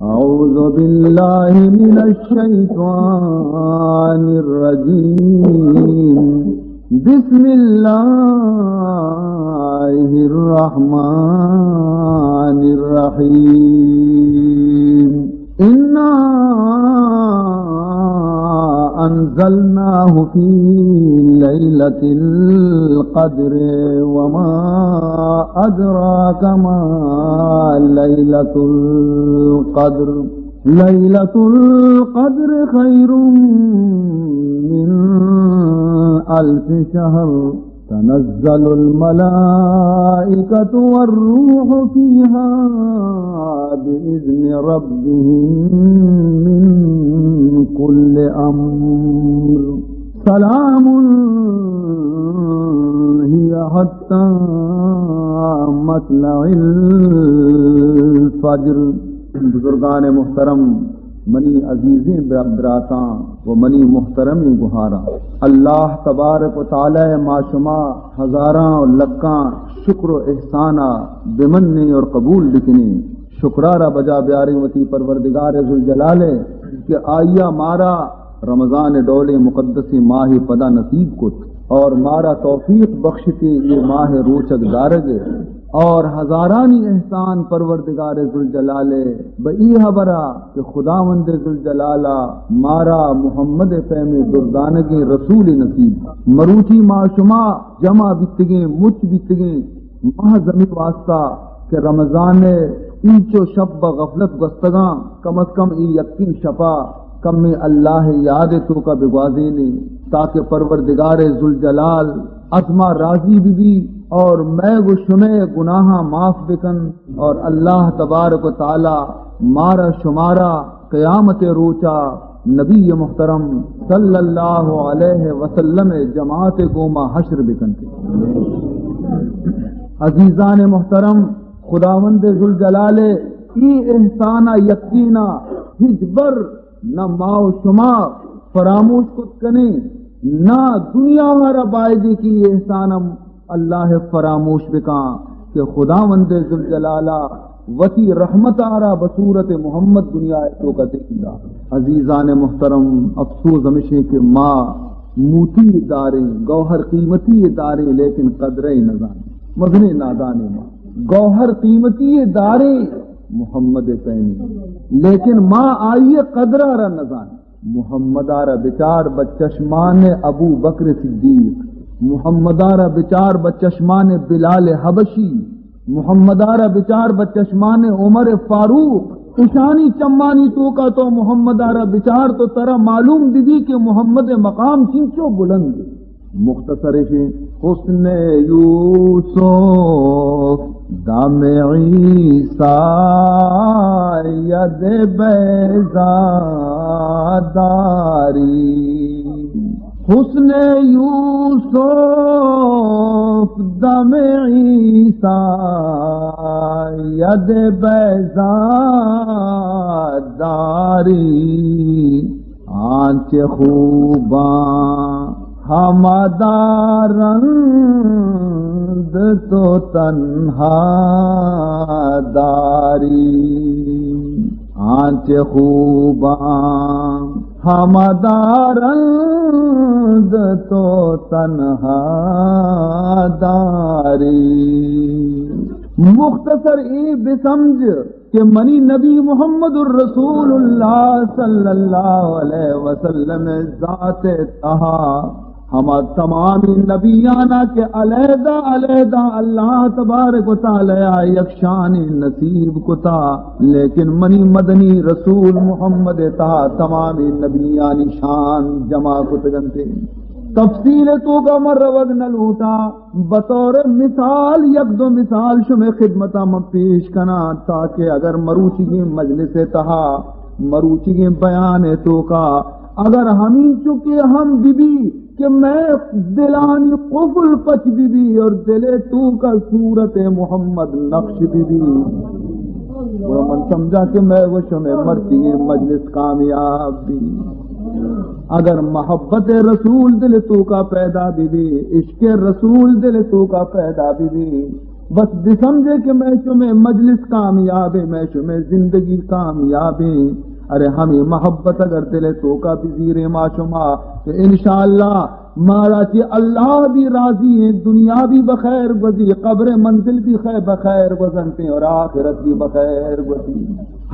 أعوذ بالله من الشيطان الرجيم. بسم الله الرحمن الرحيم. إنا أنزلناه في ليلة القدر وما أدراك ما ليلة القدر. ليلة القدر خير من ألف شهر. تنزل الملائكة والروح فيها بإذن ربهم من كل أمر. سلام هي حتى مطلع الفجر. بزرگان محترم، منی عزیزیں بر-، براتاں و منی محترمیں گہاراں، اللہ تبارک و تعالی ما شما ہزاراں و لکاں شکر و احسانا بمنیں اور قبول بکنیں۔ شکرارا بجا بیاریں وتی پروردگار ذوالجلال ء کہ آئیا مارا رمضان ڈولیں مقدسیں ماہ پدا نصیب کت اور مارا توفیق بخشتے یہ ماہ روچگ دارگ ء۔ اور ہزارانی احسان پروردگار ذوالجلال ء بہ ای حبرا کہ خداوند ذوالجلال ء مارا محمد ء پیم دردانگیں رسول نصیب۔ مروچی ما شما جمع بیتگیں، مچ بیتگیں، محض ہمے واسطہ کہ رمضان ء اینچو شپ بہ غفلت گوستگاں، کم از کم اے یکیں شپا کمے اللہ ء یاد ء توکا بگوازینیں تاکہ پروردگار ذوالجلال از ما راضی بہ بی اور مئے گو شمئے گناہاں معاف بکن اور اللہ تبارک و تعالی مارا شمارا قیامت روچا نبی محترم صلی اللہ علیہ وسلم جماعت گوما حشر بکنت۔ عزیزان محترم، خداوند ذوالجلال ای احسانا یقینا ہچبر نہ ما و شما فراموش کت کنیں، نہ دنیا ہارا بایدے کہ یہ احسان ہم اللہ فراموش بکاں کہ خداوند ذوالجلال ء وتی رحمت آرا بصورت محمد دنیا ء توکا دیندا۔ عزیزان محترم، افسوس ہمشیں کہ ما موتی داریں، گوہر قیمتی داریں، لیکن قدرے نزانیں۔ مزنیں نادانیں ما۔ گوہر قیمتی داریں محمد پینی، لیکن ما آئی قدر آرا نزانیں۔ محمد آرا بچار بہ چشمان ابو بکر صدیق، محمد آرا بچار بہ چشمان بلال حبشی، محمد آرا بچار بہ چشمان عمر فاروق۔ اشانی چمانی توکا تو محمد آرا بچار تو ترا معلوم بی بی کہ محمد مقام چنچو بلند۔ مختصر شی حسن یوسف دم عیسی ید بیضا داری۔ حسن یوسف دم عیسی ید بیضا داری۔ آنچ خوباں ہما دارند تو تنہا داری۔ آنچ خوباں ہما دارند تو تنہا داری۔ مختصر اے بسمجھ کہ منی نبی محمد الرسول اللہ صلی اللہ علیہ وسلم ذات تہا ہما تمامی نبیانا کہ علیحدہ علیحدہ اللہ تبارک و تعالی یک شانی نصیب کتا، لیکن منی مدنی رسول محمد تہا تمامی نبیانی شان جمع کتگنتے۔ تفصیل توکا من روگ نہ لوٹا، بطور مثال یک دو مثال شمئے خدمتا من پیش کناں تاکہ اگر مروچیگیں مجلس تہا، مروچیگیں بیان توکا اگر ہمینچو کہ ہم بی بی کہ مئے دلانی قفل پچ بی بی اور دل توکا صورت محمد نقش بی بی، گڑا من سمجھا کہ مئے و شمئے مرچیگیں مجلس کامیاب بی۔ اگر محبت رسول دل توکا پیدا بی بی، عشق رسول دل توکا پیدا بی بی، بس بسمجھے کہ مئے شمئے مجلس کامیابیں، مئے شمئے زندگی کامیابیں۔ ارے ہمے محبت اگر دل ءِ توکا بزیریں ما شما، تو انشاءاللہ مارا چہ اللہ بھی راضی ایں، دنیا بھی بخیر گوزی، قبر منزل بھی خیر، بخیر گوزنتیں اور آخرت بھی بخیر گوزی۔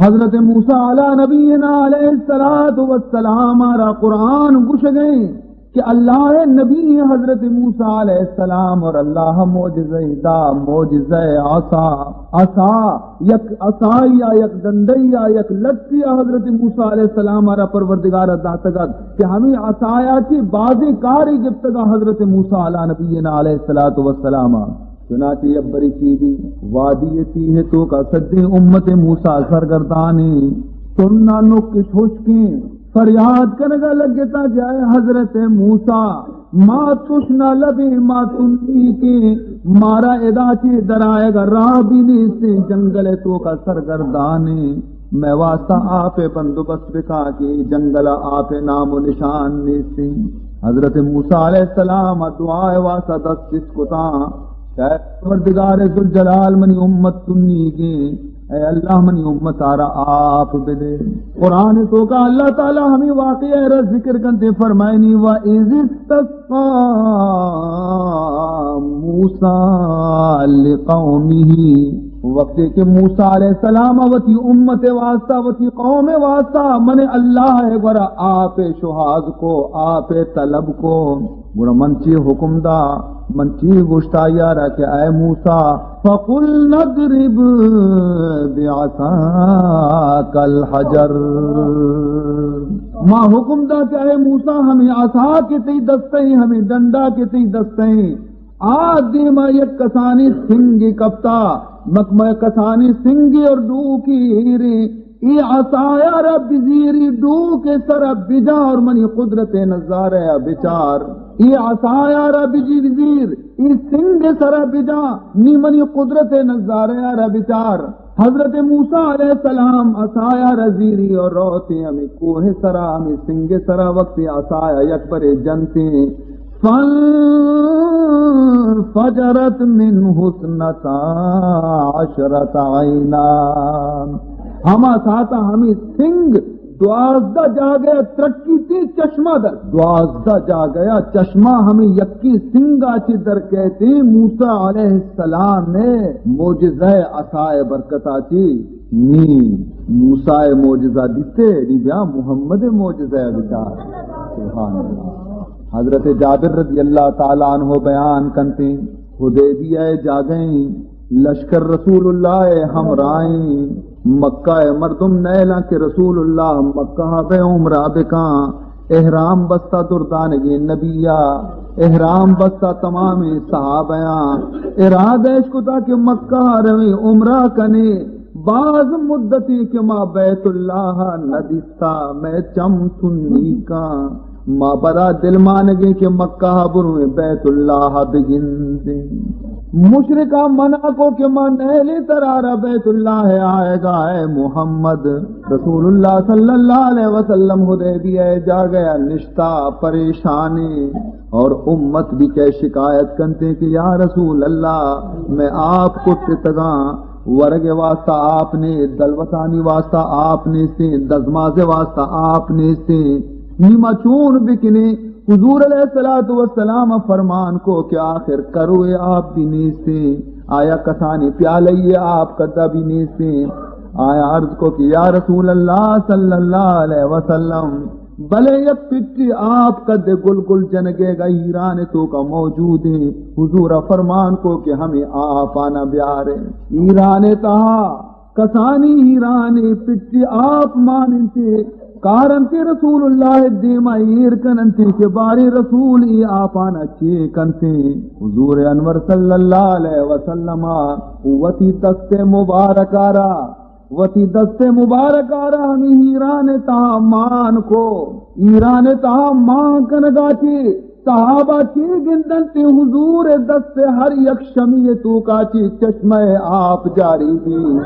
حضرت موسیٰ علی نبینا علیہ الصلوۃ والسلام را قرآن گوشگیں کہ اللہ ءِ نبی حضرت موسیٰ علیہ السلام اور اللہ معجزہ دا، معجزہ عصا، عصا یک عصائی یا یک ڈنڈئی یا یک لٹھی حضرت موسیٰ علیہ السلام را پروردگار داتگ ات کہ ہمیں عصایا چی بازیں کاری گپتگا حضرت موسیٰ علی نبینا علیہ الصلوۃ والسلام۔ چنانچہ یک بری چی بی، وادی تیہ توکا سجیں امت موسیٰ سرگردانیں، تنا نکش ہشکیں، فریاد کنگا لگتا کہ اے حضرت موسیٰ، ما تشنا لبیں، ما تنیکیں، مارا ادا چی درائیگا راہ بھی نیستیں، جنگل توکا سرگردانیں، مئے واسطہ آپ بندوبست بکا کہ جنگل آپ نام و نشان نیستیں۔ حضرت موسیٰ علیہ السلام دعا واسطہ دست چست کتا کہ اے پروردگار ذوالجلال، منی امت تنیگیں، اے اللہ، منی امت آرا آپ بدے۔ قرآن توکا اللہ تعالی ہمیں واقعہ را ذکر کنتے، فرمائنی، وَإِذِ اسْتَسْقَىٰ مُوسَىٰ لِقَوْمِهِ، وقتی کہ موسیٰ علیہ السلام وتی امت واسطہ، وتی قوم واسطہ من اللہ گورا آپ شہاز کو، آپ طلب کو، گڑا من چی حکم دا، من چی گوشتا یارا کہ اے موسیٰ، فَقُلْنَا اضْرِب بِعَصَاكَ الْحَجَرَ۔ ما حکم دا کہ اے موسیٰ، ہمیں عصا کہ تئی دستیں، ہمیں ڈنڈا کہ تئی دستیں، آ دیما یک کسانی سنگی کپتا، مکمہ کسانی سنگی اور ڈوکی ہیریں، ای عصایا را بزیری، ڈوک سرا بجا اور منی قدرت نظارہ بچار۔ ای عصایا را بجی بزیر، ای سنگ سرا بجا، نی منی قدرت نظارہ را بچار۔ حضرت موسیٰ علیہ السلام عصایا را زیری اور روتے ہمیں کوہ سرا، ہمیں سنگ سرا، وقت عصایا یک برے جنتے، فانفجرت منه اثنتا عشرة عينا۔ ہما ساعتا ہمیں سنگ دوازدہ جاگہ ترکی تی چشمہ در، دوازدہ جاگہ چشمہ ہمیں یکی سنگا چی در کہتے موسیٰ علیہ السلام نے معجزہ عصائے برکتا چی۔ نی موسیٰ معجزہ دیتے، نی بیا محمد معجزہ بچار۔ سبحان اللہ۔ حضرت جابر رضی اللہ تعالی عنہ بیان کنتے، حدیبیہ جاگہیں لشکر رسول اللہ ہمراہیں، مکہ مردم نیلاں کہ رسول اللہ مکہ بے عمرہ بکاں۔ احرام بستا دردانگیں نبیا، احرام بستا تمامیں صحابیاں، ارادہ اش کتا کہ مکہ رویں عمرہ کنیں۔ باز مدتی کہ ما بیت اللہ نہ دیستا، مئے چم تنیکاں، ما برا دلمانگیں کہ مکہ برویں بیت اللہ بگندیں۔ مشرکاں منع کو کہ ما نیلیں ترارا بیت اللہ آئیگا، اے محمد۔ رسول اللہ صلی اللہ علیہ وسلم حدیبیہ جاگہ نشتا پریشانیں اور امت بھی کہ شکایت کنتے کہ یا رسول اللہ، مئے آپ کٹتگاں، ورگ واسطہ آپ نے، دلوتانی واسطہ آپ نیستیں، دزماز واسطہ آپ نیستیں، نی ما چون بکنیں؟ حضور علیہ الصلوۃ والسلام فرمان کو کہ آخر کروے آپ بھی نیستیں، آیا کسانی پیالہ آپ کدا بھی نیستیں۔ آیا عرض کو کہ یا رسول اللہ صلی اللہ علیہ وسلم، بلے یک پٹی آپ کد گل گل جنگے گا ایران توکا موجودیں۔ حضور فرمان کو کہ ہمیں آپانا بیارے۔ ایران تہا کسانی ایرانی پٹی آپ ماننتے، کارنتے رسول اللہ دیما ایر کننتے کہ بارے رسول ای آپانا چے کنتے۔ حضور انور صلی اللہ علیہ وسلم وتی دست مبارک آرا، وتی دست مبارک آرا ہمیں ایران تہا مان کو۔ ایران تہا مان کنگا چی صحابہ چی گندنتے، حضور دست ہر یک شمی توکا چی چشمہ آپ جاری بی۔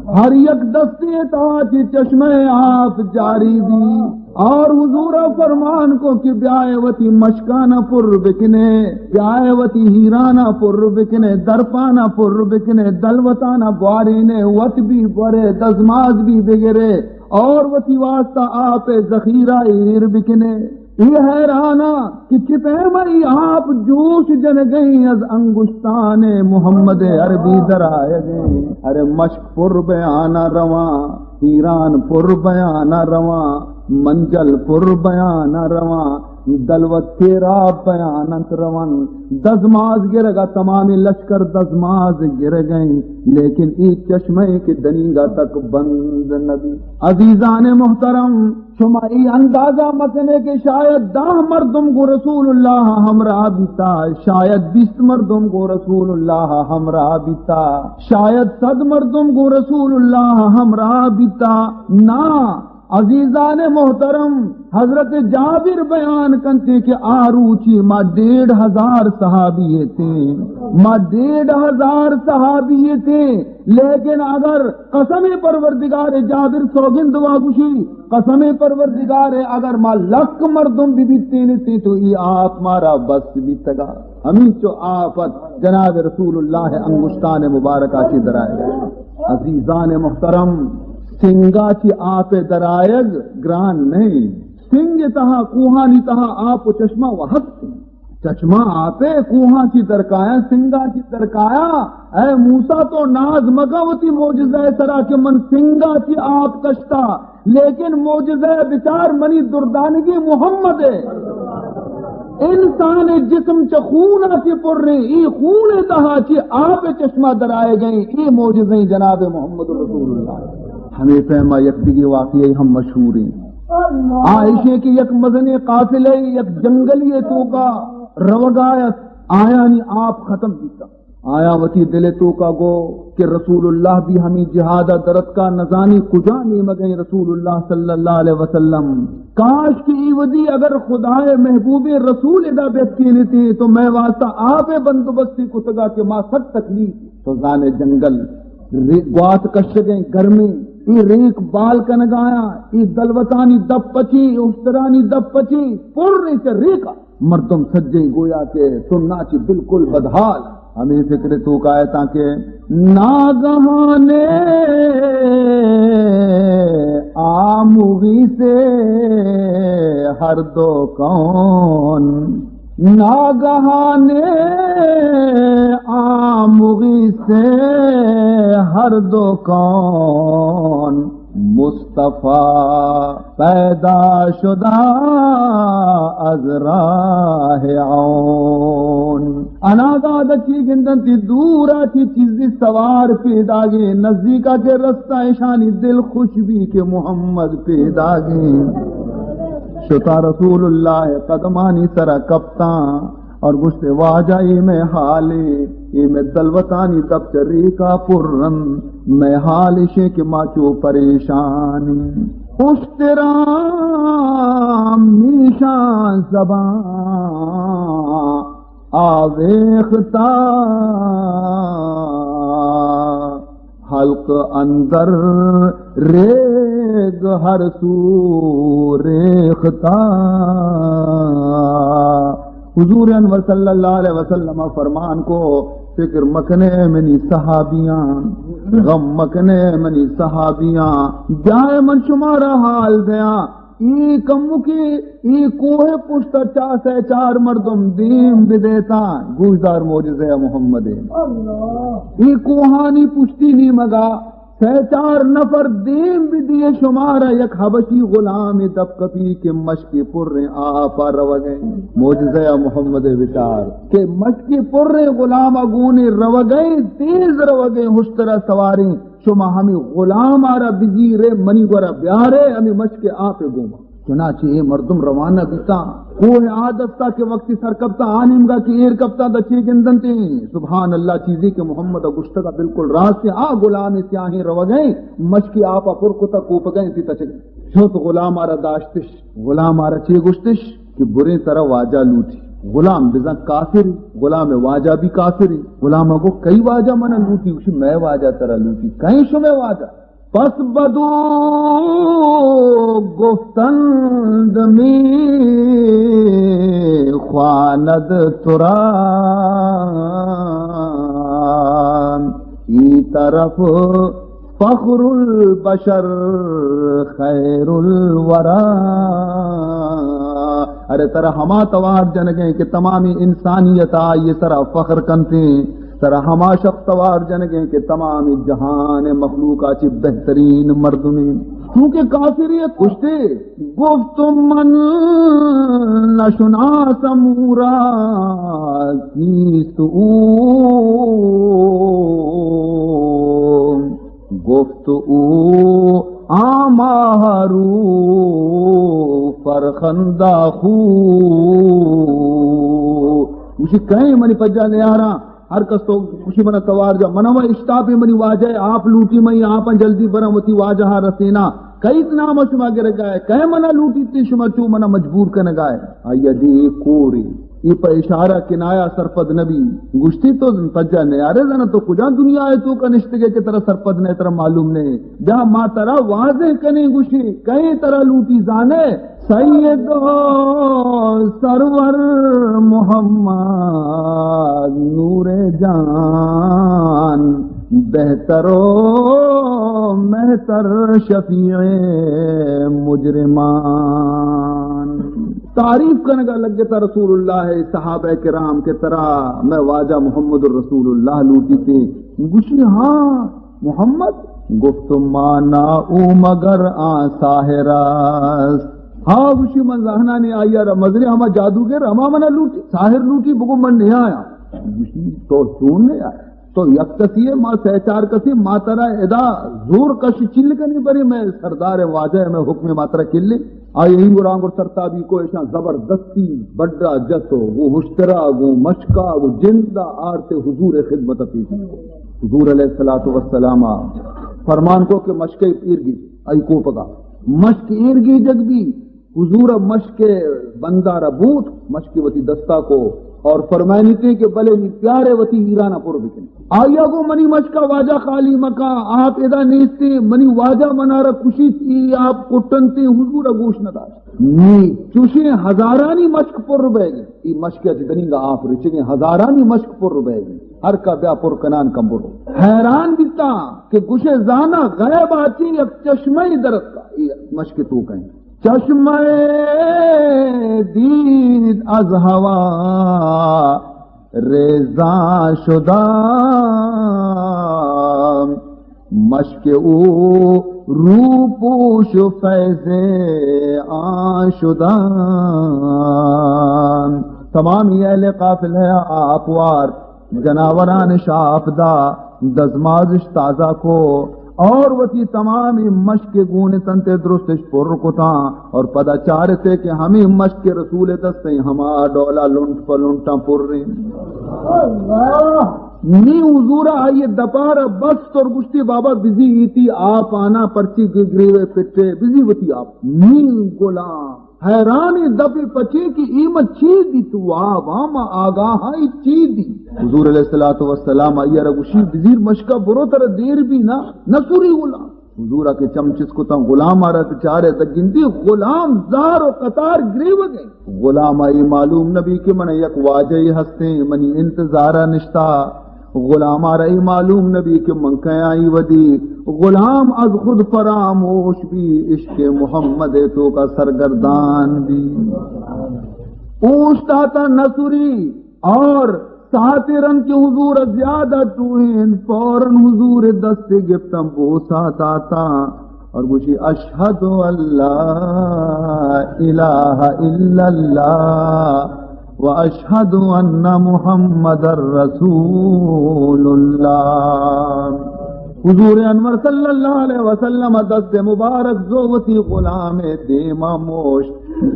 ہر یک دستے تہا چہ چشمہ آپ جاری بی۔ اور حضور فرمان کو کہ بیائے وتی مشکانا پر بکنے، بیائے وتی ہیرانا پر بکنے، درپانا پر بکنے، دلوتانا بوارینے، وت بی برے، دزماز بی بگرے، اور وتی واسطہ آپ ذخیرہ ایر بکنے۔ اے حیرانا کہ چہ پیم ای آپ جوش جنگیں، از انگشتان محمد عربی درآیگیں۔ ارے مشک پر بیانا رواں، ہیران پر بیانا رواں، منجل پر بیانا رواں، دلوت تیراب بیان انت رون، دزماز گرگا، تمامی لشکر دزماز گرگیں، لیکن ای چشمہ کہ دنیگا تک بند نبی۔ عزیزان محترم، شما ای اندازہ مکنے کہ شاید دہ مردم گوں رسول اللہ ہمراہ بیتا، شاید بیست مردم گوں رسول اللہ ہمراہ بیتا، شاید صد مردم گوں رسول اللہ ہمراہ بیتا۔ نا، عزیزان محترم، حضرت جابر بیان کنتے کہ آ روچی ما ڈیڑھ ہزار صحابی تھے، ما ڈیڑھ ہزار صحابی تھے، لیکن اگر قسم پروردگار، جابر سوگند وا گوشی، قسم پروردگار، اگر ما لک مردم بہ بیتین تھے تو ای آپ مارا بس بیتگا۔ ہمینچو آپ ات جناب رسول اللہ انگشتان مبارکہ چی درائے۔ عزیزان محترم، سنگا چی آپ درائگ گران نہیں۔ سنگ تہا، کوہانی تہا آپ و چشمہ و ہست۔ چشمہ آپے کوہاں چی درکایا، سنگاں چی درکایا۔ اے موسیٰ، تو ناز مکن وتی معجزہ سرا کہ من سنگاں چی آپ کشتا، لیکن معجزہ بچار منی دردانگی محمد ہے۔ انسان جسم چہ خون چی پر ہیں، ای خون تہا چی آپ چشمہ درائے گئے، ای معجزہ جناب محمد رسول اللہ۔ ہمیں پیما یک دیگی واقعی ہم مشہور ہیں۔ آ ایشیں کہ یک مزنیں قافلے یک جنگلی توکا روگا ات، آیانی آپ ختم بیتا۔ آیا وتی دل توکا گو کہ رسول اللہ بھی ہمیں جہاد درتکا، نزانی کجا نیمگیں رسول اللہ صلی اللہ علیہ وسلم۔ کاش کہ ای ودی اگر خدائے محبوب رسول ادا بیتکینتی تو میں واسطہ آپ بندوبستی کتگا کہ ما سک تکلیف۔ تو زانے جنگل رے-، گوات کشگیں گرمیں، ای ریک بال کنگایا، ای دلوتانی دپ پچی، اشترانی دپ پچی، پر ریک ریکا۔ مردم سجیں گویا کہ سناچی بالکل بدحال۔ ہمیں فکر توکا اتاں کہ ناگہانے آموغی سے ہر دو کون، ناگہانے آموغی سے ہر دو کون، مصطفی پیدا شدہ از راہ عون۔ اناگاہ دچی گندنتی دورا چی چیزی سوار پیداگیں، نزدیکا کہ رستہ اشانی دل خوش بی کہ محمد پیداگیں۔ شتا رسول اللہ قدمانی سرا کپتاں۔ اور گوشتے، واجہ، اے مئے حالے، اے مئے دلوتانی دپ چہ ریکا پرن، مئے حال اشیں کہ ما چو پریشانی۔ اشتران میشان زبان آویختا، حلق اندر ریگ ہر سو ریختا۔ حضور انور صلی اللہ علیہ وسلم فرمان کو، فکر مکنے منی صحابیاں، غم مکنے منی صحابیاں، بیائے من شمارا حال دیاں۔ ای کمکی ای کوہ پشت چا سے چار مردم دیم بدیتا۔ گوشدار معجزہ محمد۔ ای کوہانی پشتی نیمگا سے چار نفر دیم بدیے، شمارا یک حبشی غلام دپ کپی کہ مشکی پریں آپا روگئے۔ معجزہ محمد بچار کہ مشکی پریں غلام گونے روگئے، تیز روگئے، ہشترا سواریں۔ شما ہمیں غلام آرا بزیرے، منی گورا بیارے، ہمیں مشک آپ گوما۔ چنانچہ اے مردم روانہ بیتاں۔ کوہ آ دستا کہ وقتی سر کپتا، آ نیمگا کہ ایر کپتا، دا چے گندنتے؟ سبحان اللہ، چیزی کہ محمد گشتگا بالکل راست ہے۔ آ غلام سیاہیں روگئے، مشکی آپا پر کتا، کوپگئے تی تچگ۔ شوت غلام آرا داشتش، غلام آرا چے گشتش کہ بریں ترا واجہ لوٹی۔ غلام بزاں کافرے، غلام ءِ واجہ بھی کافرے۔ غلام ءَ گو، کئی واجہ من ءَ لوٹی؟ گوشی، مئے واجہ ترا لوٹی۔ کئے شمئے واجہ؟ پس بدو گفتند می‌خواند تو را، این طرف فخر البشر خیر الورا۔ ارے ترا ہما توار جنگیں کہ تمامی انسانیت آئی سرا فخر کنتیں، ترا ہما شخص توار جنگیں کہ تمامی جہان مخلوق آ چی بہترین مردمیں۔ چونکہ کافری کشتے، گفت من نشناسم او را کیست او، گفت او آماهرو فرخنده خو۔ گوشی، کئے منی پجا نیاراں؟ ہر کس تو گوشی، منا توار جا، منا و اشتاپی منی واجہ آپ لوٹی، من آپاں جلدی براں وتی واجہ ءَ رسیناں۔ کئیت نام شما گرگائے؟ کئے منا لوٹیت، شما چو منا مجبور کنگائے؟ آئی ءَ دی کورے۔ اے پہ اشارہ کنایا سرپد نبی۔ گوشتی، تو پجا نیارے زانا تو کجا دنیا ءِ توکا نشتگے کہ ترا سرپد نہ، ترا معلوم نہ۔ بیا ما ترا واضح کنیں۔ گوشی، کئے ترا لوٹی زانے؟ سید و سرور محمد نور جان، بہتر و مہتر شفیع مجرمان۔ تعریف کنگا لگتا رسول اللہ ءِ صحابہ کرام کہ ترا مئے واجہ محمد الرسول اللہ لوٹیتے۔ گوشی، ہاں محمد؟ گفت، مانا او مگر آں ساحر است۔ ہاں، گوشی، من زہنانی آئی ءَ را، مزنیں ہما جادوگر ہما منا لوٹی، ساحر لوٹی، بگو من نیایاں۔ گوشی، تو چون نیائے؟ تو یک کسی ئے، ما سئے چار کسی، ما ترا ادا زور کش چل کنی، بری مئے سردار واجہ ءِ، مئے حکم ءَ ما ترا کلی۔ آئی ءَ ہنگو رانگو سرتابی کو، ایشاں زبردستی بڈا جت و گوں ہشترا، گوں مشکا، گوں جندا آرتے حضور ءِ خدمت ءَ پیش کو۔ حضور علیہ الصلوۃ والسلام ءَ فرمان کو کہ مشک ءَ ایر گیج، آئی کوپگا مشک ایر گیجگ بی۔ حضور ءَ مشک ءِ بندار ءَ بوت، مشک وتی دستا کو اور فرمائنیتے کہ بلے نی پیارے وتی ایران ءَ پر بکن۔ آئی ءَ گو، منی مشک ءَ واجہ خالی مکاں، آپ ادا نیستیں، منی واجہ منارا کشیت، ای آپ کٹنتیں۔ حضور ءَ گوش نہ داشت۔ نی چوشیں ہزارانی مشک پر بیگ، ای مشک ءَ چہ دنینگا آپ رچگیں، ہزارانی مشک پر بیگ، ہر کا بیا پر کنان کن برو۔ حیران بیتاں کہ گوشے، زانا غیب ءَ چہ یک چشمہ درتکا، ای مشک توکا ایں۔ چشمه دید از هوا ریزان شدم، مشک او روپوش و فیض آن شدم۔ تمامی اہل قافلہ آپوار جناوران شاپ دا، دزمازش تازہ کو اور وتی تمامی مشک گون تنتے درستش پر کتاں اور پدا چارتے کہ ہمیں مشک رسول دستیں ہما ڈولا لنٹ پہ لنٹاں پر ریں۔ نی حضور آئی دپار بست اور گشتی، بابا بزی ایتی آپ آنا، پرچی گریوے پٹے، بزی وتی آپ۔ نی غلام حیران دپ پچے کہ اے ما چی دیت؟ واب ہاں ما آگاہ ہاں، اے چی دی؟ حضور علیہ الصلوۃ والسلام آئی را گوشی، بزیر مشکا برو، ترا دیر بی نا، نسوری غلام۔ حضور کہ چم چست کتاں غلام را، تو چارے تو گندی غلام زار و قطار گریوگے۔ غلام ءَ اے معلوم نبی کہ من یک واجہ ہستیں، منی انتظار نشتا۔ غلام ءَ را اے معلوم نبی کہ من کیاں ای ودی۔ غلام از خود فراموش بی، عشق محمد توکا سرگردان بی۔ اوشتاتا نسوری اور ساعت رند کہ حضور زیادہ ٹوہین، فوراً حضور دست گپتم، بوسا داتا اور گوشی، اشہد ان لا الہ الا اللہ و اشہد ان محمد رسول اللہ۔ حضور انور صلی اللہ علیہ وسلم دست مبارک زو وتی غلام دیما موش،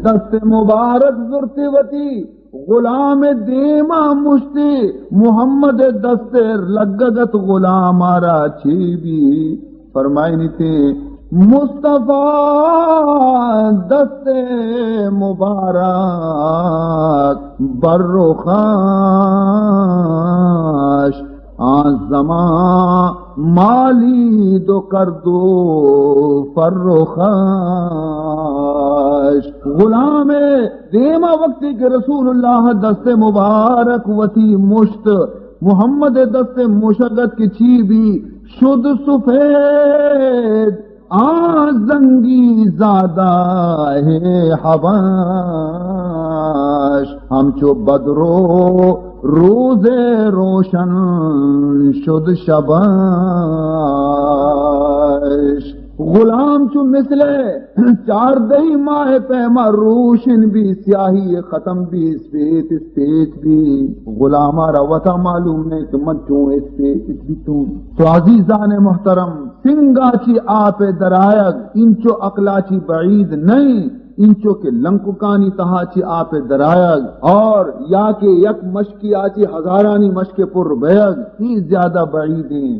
دست مبارک زرتی وتی غلام دیما مشتی، محمد دست لگگت غلام را چی بی؟ فرمائنیتے، مصطفی دست مبارک بر رخش، آن زمان مالید و کرد و فرخش. غلام دیما وقتی کہ رسول اللہ دست مبارک وتی مشت، محمد دست مشگت کہ چی بی، شد سفید آ زنگی زادہ حبش، ہمچو بدر و روز روشن شد شبش. غلام چو مثل چاردہی ماہ پیما روشن بی، سیاہی ختم بی، اسپیت اسپیت بی. غلام را وتا معلوم نہیں کہ من چون اسپیت بیتوں. تو عزیزان محترم، سنگا چی آپ درآیگ انچو عقلا چی بعید نہیں، انچو کہ لنککانی تہا چی آپ درآیگ، اور یا کہ یک مشکی آ چی ہزارانی مشک پر بیگ، ای زیادہ بعید ہیں.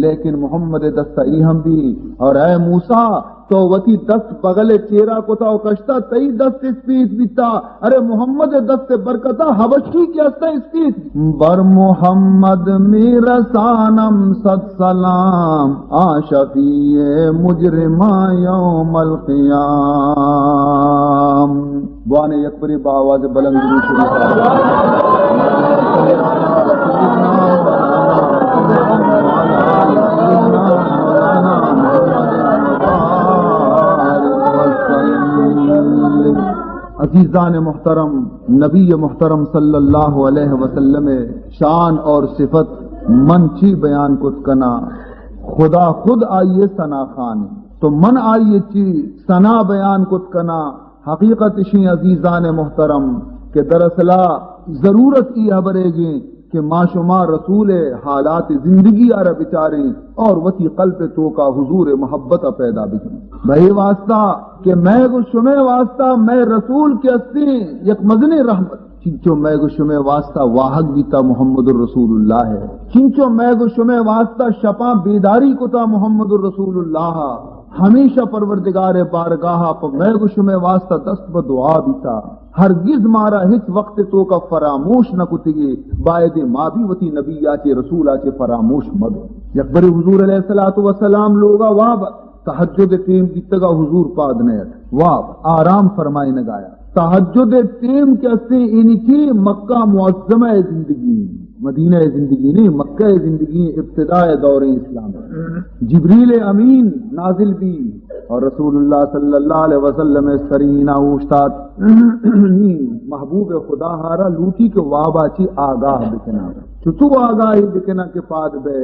لیکن محمد دست ای ہم بی. اور اے موسیٰ، تو وتی دست بغل چیرا کتا و کشتا، تئی دست اسپیت بیتا. ارے محمد دست برکتا حبشی کہ استا اسپیت. بر محمد میرسانم صد سلام، آ شفیع مجرمان یوم القیام. بوانے یک بری با آواز بلند درود شریف. عزیزان محترم، نبی محترم صلی اللہ علیہ وسلم شان اور صفت من چی بیان کت کنا؟ خدا خود آئیے ثنا خان ہے، تو من آئیے چی ثنا بیان کت کنا؟ حقیقت اشیں عزیزان محترم کہ دراصلا ضرورت ای ہبرے گیں کہ ما شما رسول حالات زندگی آ را بچاریں اور وتی قلب توکا حضور محبت پیدا بکنیں. بہ اے واسطہ کہ مئے گو شمے واسطہ مئے رسول کہ استیں یک مزنیں رحمت. چنچو مئے گو شمے واسطہ واہگ بیتا محمد الرسول اللہ ہے، چنچو مئے گو شمے واسطہ شپاں بیداری کتا محمد الرسول اللہ، ہمیشہ پروردگار بارگاہ پہ مئے گو شمے واسطہ دست بہ دعا بیتا. ہرگز مارا ہچ وقت توکا فراموش نہ کتگی. باید ما بھی وتی نبی آ چے، رسول آ چے فراموش مبیں. یک برے حضور علیہ الصلوۃ والسلام لوگا واب تہجد ٹیم بیتگا، حضور پاد نیت، واب آرام فرمائینگایا. تہجد ٹیم کہ استے اینی چی مکہ معظمہ زندگی، مدینہ زندگی نہیں، مکہ زندگی ابتداء دور اسلام. جبریل امین نازل بی اور رسول اللہ صلی اللہ علیہ وسلم سرینہ اوشتات. محبوب خدا ہارا لوٹی کہ وابا چی آگاہ بکنا. چتو آگاہی بکنا کہ پاد بے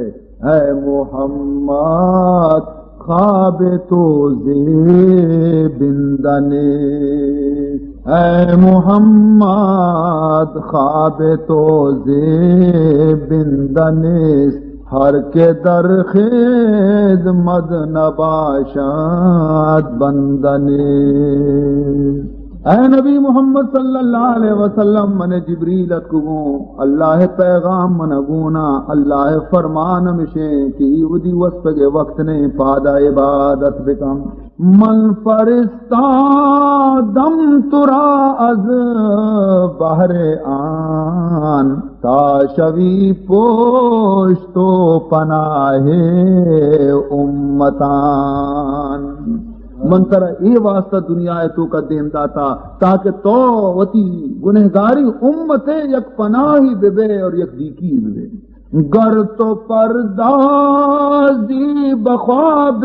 اے محمد، خواب تو زیبندہ نیست. اے محمد، خواب تو زیبندہ نیست، ہر که در خدمت نباشد بندہ نیست. اے نبی محمد صلی اللہ علیہ وسلم، من جبریل اتکگوں، اللہ پیغام من گونا، اللہ فرمان ہمشیں کہ ای ودی وسپگے وقت نہیں، پادا عبادت بکن. من فرستادم تو را از بهر آن، تا شوی پشت و پناه امتان. من ترا اے واسطہ دنیا ء توکا دیم داتا تاکہ تو وتی گنہگاری امت ء یک پناہی بہ بئے اور یک دیکی بہ بئے. گر تو پردازی بہ خواب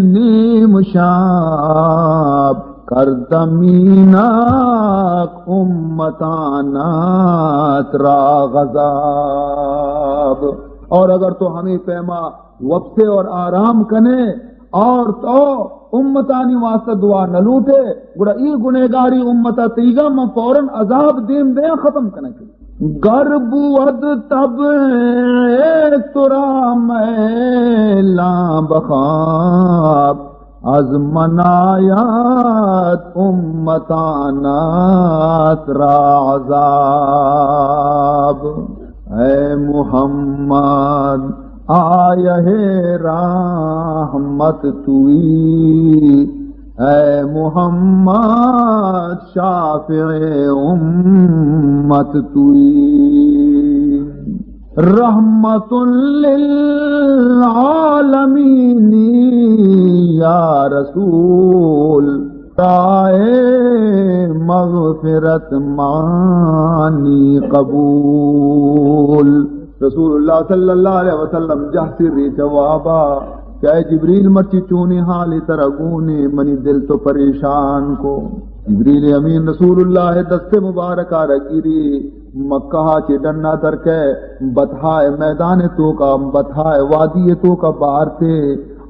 نیم شب، کردم اینک امتانت را غضب. اور اگر تو ہمے پیما وپسے اور آرام کنے اور تو امتانی واسطہ دعا نہ لوٹے، گڑا ای گنہگاری امتا تیگا من فوراً عذاب دیم دیاں ختم کنگ. گر بود طبع تو را میلاں بخواب، از من آید امتانت را عذاب. اے محمد، آیه رحمت تویی، ای محمد شافع امت تویی. رحمت للعالمینی یا رسول، دعائے مغفرت مانی قبول. رسول اللہ صلی اللہ علیہ وسلم جہ سری جوابا کہ اے جبریل، مرچی چونیں حالے ترا گونے، منی دل تو پریشان کو. جبریل امین رسول اللہ دست مبارکا را گری، مکہ چہ ڈنا درکئے، بطحا میدان توکا، بطحا وادی توکا بارتے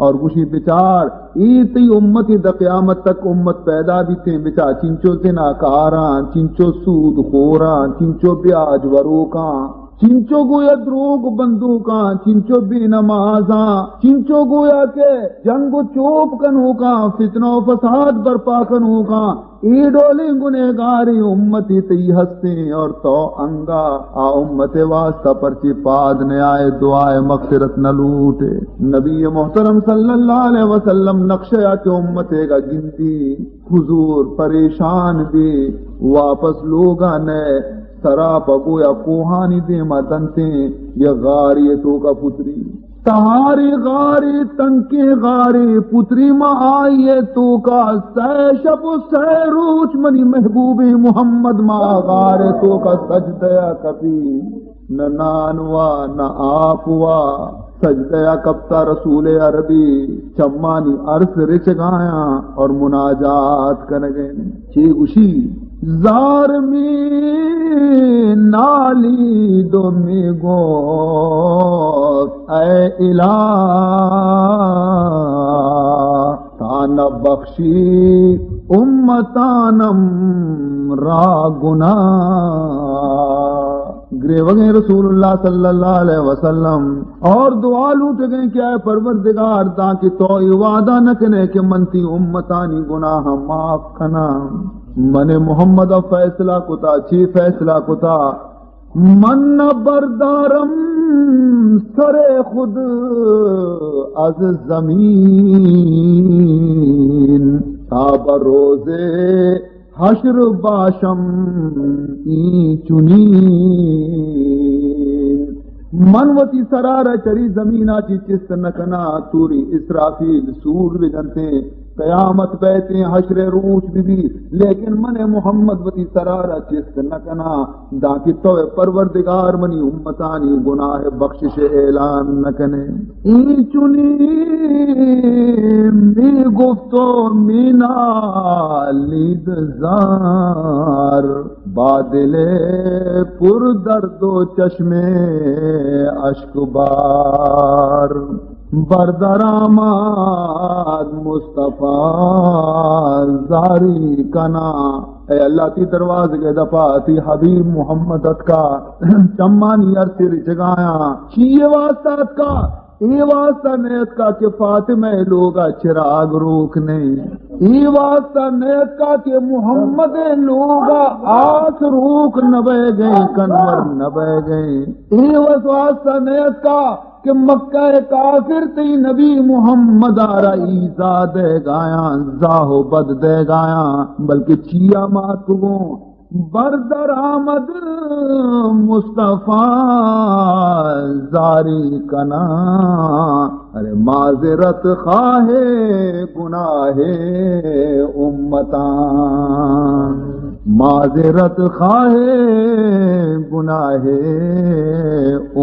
اور گوشی، بچار، اے تئی امت، دا قیامت تک امت پیدا بیتیں، بچار چنچو زناکاراں، چنچو سود خوراں، چنچو بیاج وروکاں، چنچو گویا دروگ بندوکاں، چنچو بے نمازاں، چنچو گویا کہ جنگ و چوپ کنوکاں، فتنہ و فساد برپا کنوکاں، اے ڈولیں گنہگاریں امتی تئی ہستیں اور تو انگا آ امت واسطہ پرچی پاد نیائے، دعائے مغفرت نہ لوٹے. نبی محترم صلی اللہ علیہ وسلم نقشہ یا کہ امتے گا گندی، حضور پریشان بی، واپس لوگا نئے، سرا پہ گویا کوہانی دیما دنتیں، یا غاری توکا پتری. تہاری غاری، تنکیں غاری، پتری ما آئیے توکا، سہ شپ و سہ روچ منی محبوبیں محمد ما غار توکا سجدہ کپی. نہ نان وا، نہ آپ وا، سجدہ کپتا رسول عربی، چمانی ارس رچگایاں اور مناجات کنگیں. چی گوشی؟ زار می نالی دو می گوت، اے الہ، تا نہ بخشی امتانم را گناہ. گریوگیں رسول اللہ صلی اللہ علیہ وسلم اور دعا لوٹگیں کہ اے پروردگار، داں کہ تو اے وعدہ نہ کنے کہ من تی امتانی گناہ معاف کناں. من محمد فیصلہ کتا، چی فیصلہ کتا؟ من نہ بردارم سر خود از زمین، تا بہ روز حشر باشم این چنین. من وتی سرا را چری زمینا چی چست نہ کناں، توری اسرافیل سور بجنتیں، قیامت بیتیں، حشر روچ بی بی، لیکن من محمد وتی سرا را چست نہ کناں، داں کہ تو پروردگار منی امتانی گناہ بخشش اعلان نہ کنے. این چنین می گفت و می نالید زار، با دل پر درد و چشم اشک بار. بردرآمد مصطفی زاری کنا. اے اللہ، تی دروازگ دپا تی حبیب محمد اتکا، چمانی ارس رچگایاں. چی واسطہ اتکا؟ اے واسطہ نیتکا کہ فاطمہ لوگا چراغ روک نہیں. اے واسطہ نیتکا کہ محمد لوگا آس روک نہ بہ گئے، کنور نہ بہ گئے. اے واسطہ نیتکا کہ مکہ کافر تئی نبی محمد آرا ایزا دے گایاں، زاہ و بد دے گایاں، بلکہ چیا مات کو بردر آمد مصطفی زاری کناں. ارے معذرت خواہ گناہ امتان، معذرت خواہ گناہ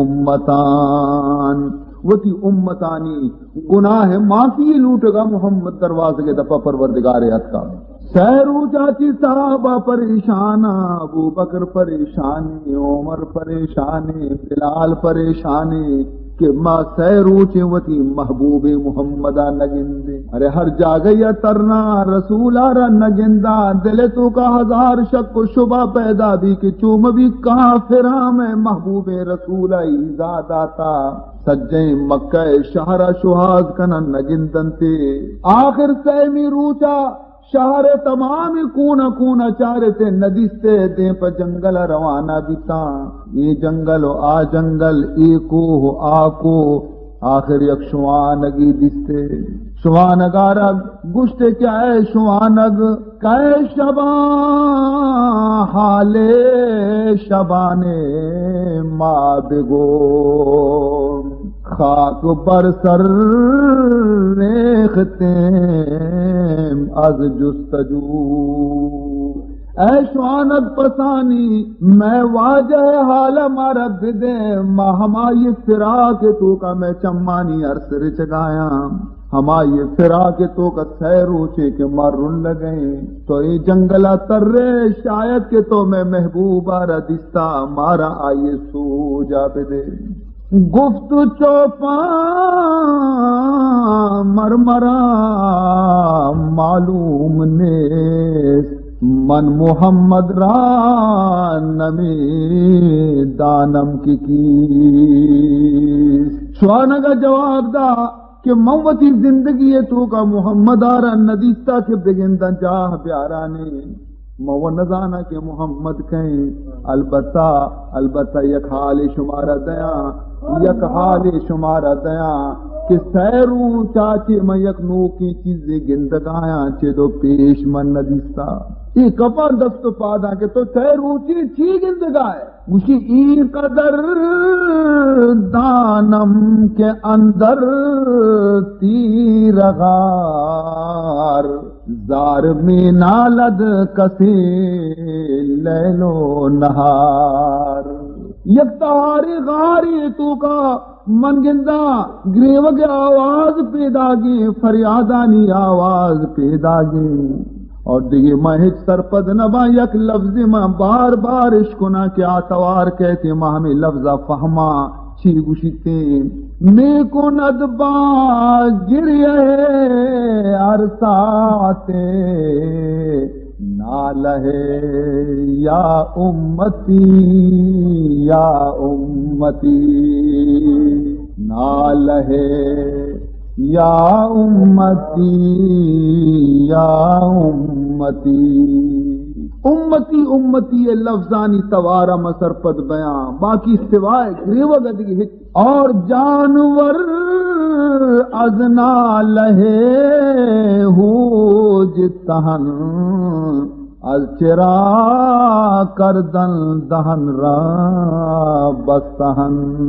امتان. وتی امتانی گناہ معافی لوٹگا محمد دروازگ دپا پروردگار اتکا. سہ روچا چی صحابہ پریشان، ابو بکر پریشانی، عمر پریشانی، بلال پریشانی کہ ما سہ روچیں وتی محبوب محمدا نگندیں. ارے ہر جاگہ یا ترنا، رسولا را نگندا، دل توکا ہزار شک و شبہ پیدا بی کہ چو مبی کافراں مئے محبوب رسولا ایزا داتا. سجیں مکہ شہرا شوہاز کنن نگندنتے. آخر سیمی روچا شہر تمام کونا کونا چارتے ندیستے، دیم پہ جنگل روانہ بیتاں. اے جنگل و آ جنگل، اے کوہ و آ کوہ، آخر یک شوانگی دیستے، شوانگارا گوشتے کہ اے شوانگ، کئے شباں حال شبان ما بگو، خاک بر سر ریختیم از جستجو۔ اے شوانگ پسانی، مئے واجہ حال مارا بدے، ما ہمائی فراق توکا مئے چمانی ارس رچگایاں۔ ہمائی فراق توکا سئے روچے کہ ما رلگئیں، تو اے جنگلا ترے، شاید کہ تو مئے محبوبا را دیستا، مارا آئی سوجا بدے۔ گفت چوپان مر مرا معلوم نیست، من محمد را نمی دانم که کیست۔ شوانگا جواب دا کہ من وتی زندگی توکا محمد آرا ندیستا کہ بگنداں جاہ بیارانے۔ من و نزاناں کہ محمد کئیں، البتہ، البتہ یک حالے شمارا دیاں، یک حالے شمارا دیاں کہ سئے روچا چہ من یک نوکیں چیزے گندگایاں، چہ دو پیش من ندیستا۔ اے کپاں دست و پاداں کہ تو سئے روچے چی گندگائے؟ گوشی، این قدر دانم که اندر تیره‌غار، زار می‌نالد کسی لیل و نهار۔ یک تہاریں غارے توکا من گنداں گریوگ آواز پیداگیں، فریادانی آواز پیداگیں۔ اور دگہ من ہچ سرپد نباں، یک لفظے من بار بار اشکناں کہ آ توار کئیت، من ہمے لفظا فہماں چی گوشیتیں۔ می‌کند با گریه هر ساعت ناله یا امتی، یا امتی، ناله یا امتی، یا امتی۔ امتی، امتی ءِ لفظانی توارا من سرپد بیاں، باقی سوائے گریوگ ءَ دگہ ہچ۔ اور جانور از نالہ ہوج تہن، از چرا کردن دہن را بستہن۔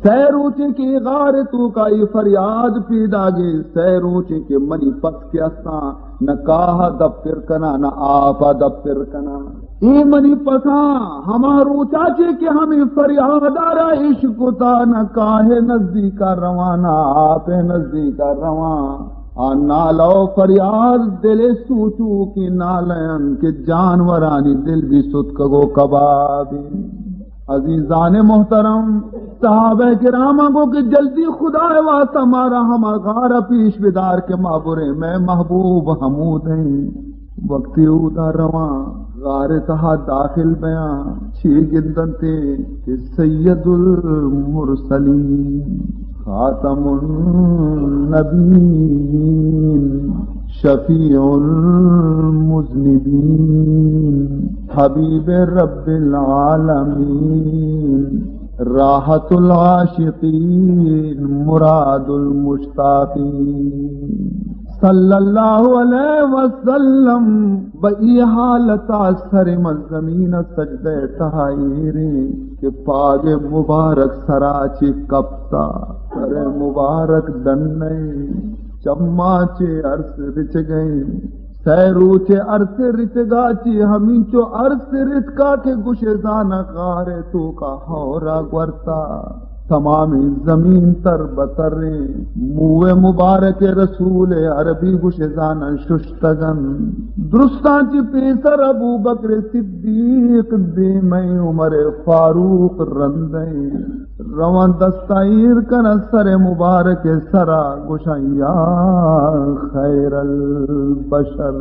سئے روچیں کہ اے غار ءِ توکا اے فریاد پیداگیں، سئے روچیں کہ منی پس کہ استاں، نہ کاہ ءَ دپ پر کناں، نہ آپ ءَ دپ پر کناں۔ اے منی پساں ہما روچا چہ کہ ہمے فریادا را اشکتا، نہ کاہ ءِ نزیکا رواں، نہ آپ ءِ نزیکا رواں۔ آ نالہ و فریاد دل ءِ سوچوکیں نالہ انت کہ جانورانی دل بھی ستکگ و کباب انت۔ عزیزان محترم، صحابہ کرام گو کہ جلدی خدا ءِ واسطہ مارا ہما غار ءَ پیش بدار کہ ما بریں، مئے محبوب ہمود انت۔ وقتی اودا رواں، غار ءِ تہا داخل بیاں، چے گندنتے کہ سید المرسلین، خاتم النبیین، شفیع المذنبین، حبیب رب العالمین، راحت العاشقین، مراد المشتاقین۔ صلی اللہ علیہ وسلم۔ بہ اے حالتا سر من زمین ءِ سجدہ ءِ تہا ایریں کہ پاگ مبارک سرا چہ کپتا، سر مبارک ڈنیں، چماں چہ ارس رچگیں۔ سئے روچ ارس رچگا چہ ہمینچو ارس رتکا کہ گوشے زاناں غار ءِ توکا ہورا گورتا۔ تمامیں زمین تر بتریں۔ موئے مبارک رسول عربی گوشے زاناں ششتگن۔ درستاں چہ پیسر ابو بکر صدیق دیمیں، عمر فاروق رندیں۔ رواں دستاں ایر کناں سر مبارک سرا، گوشاں یا خیر البشر،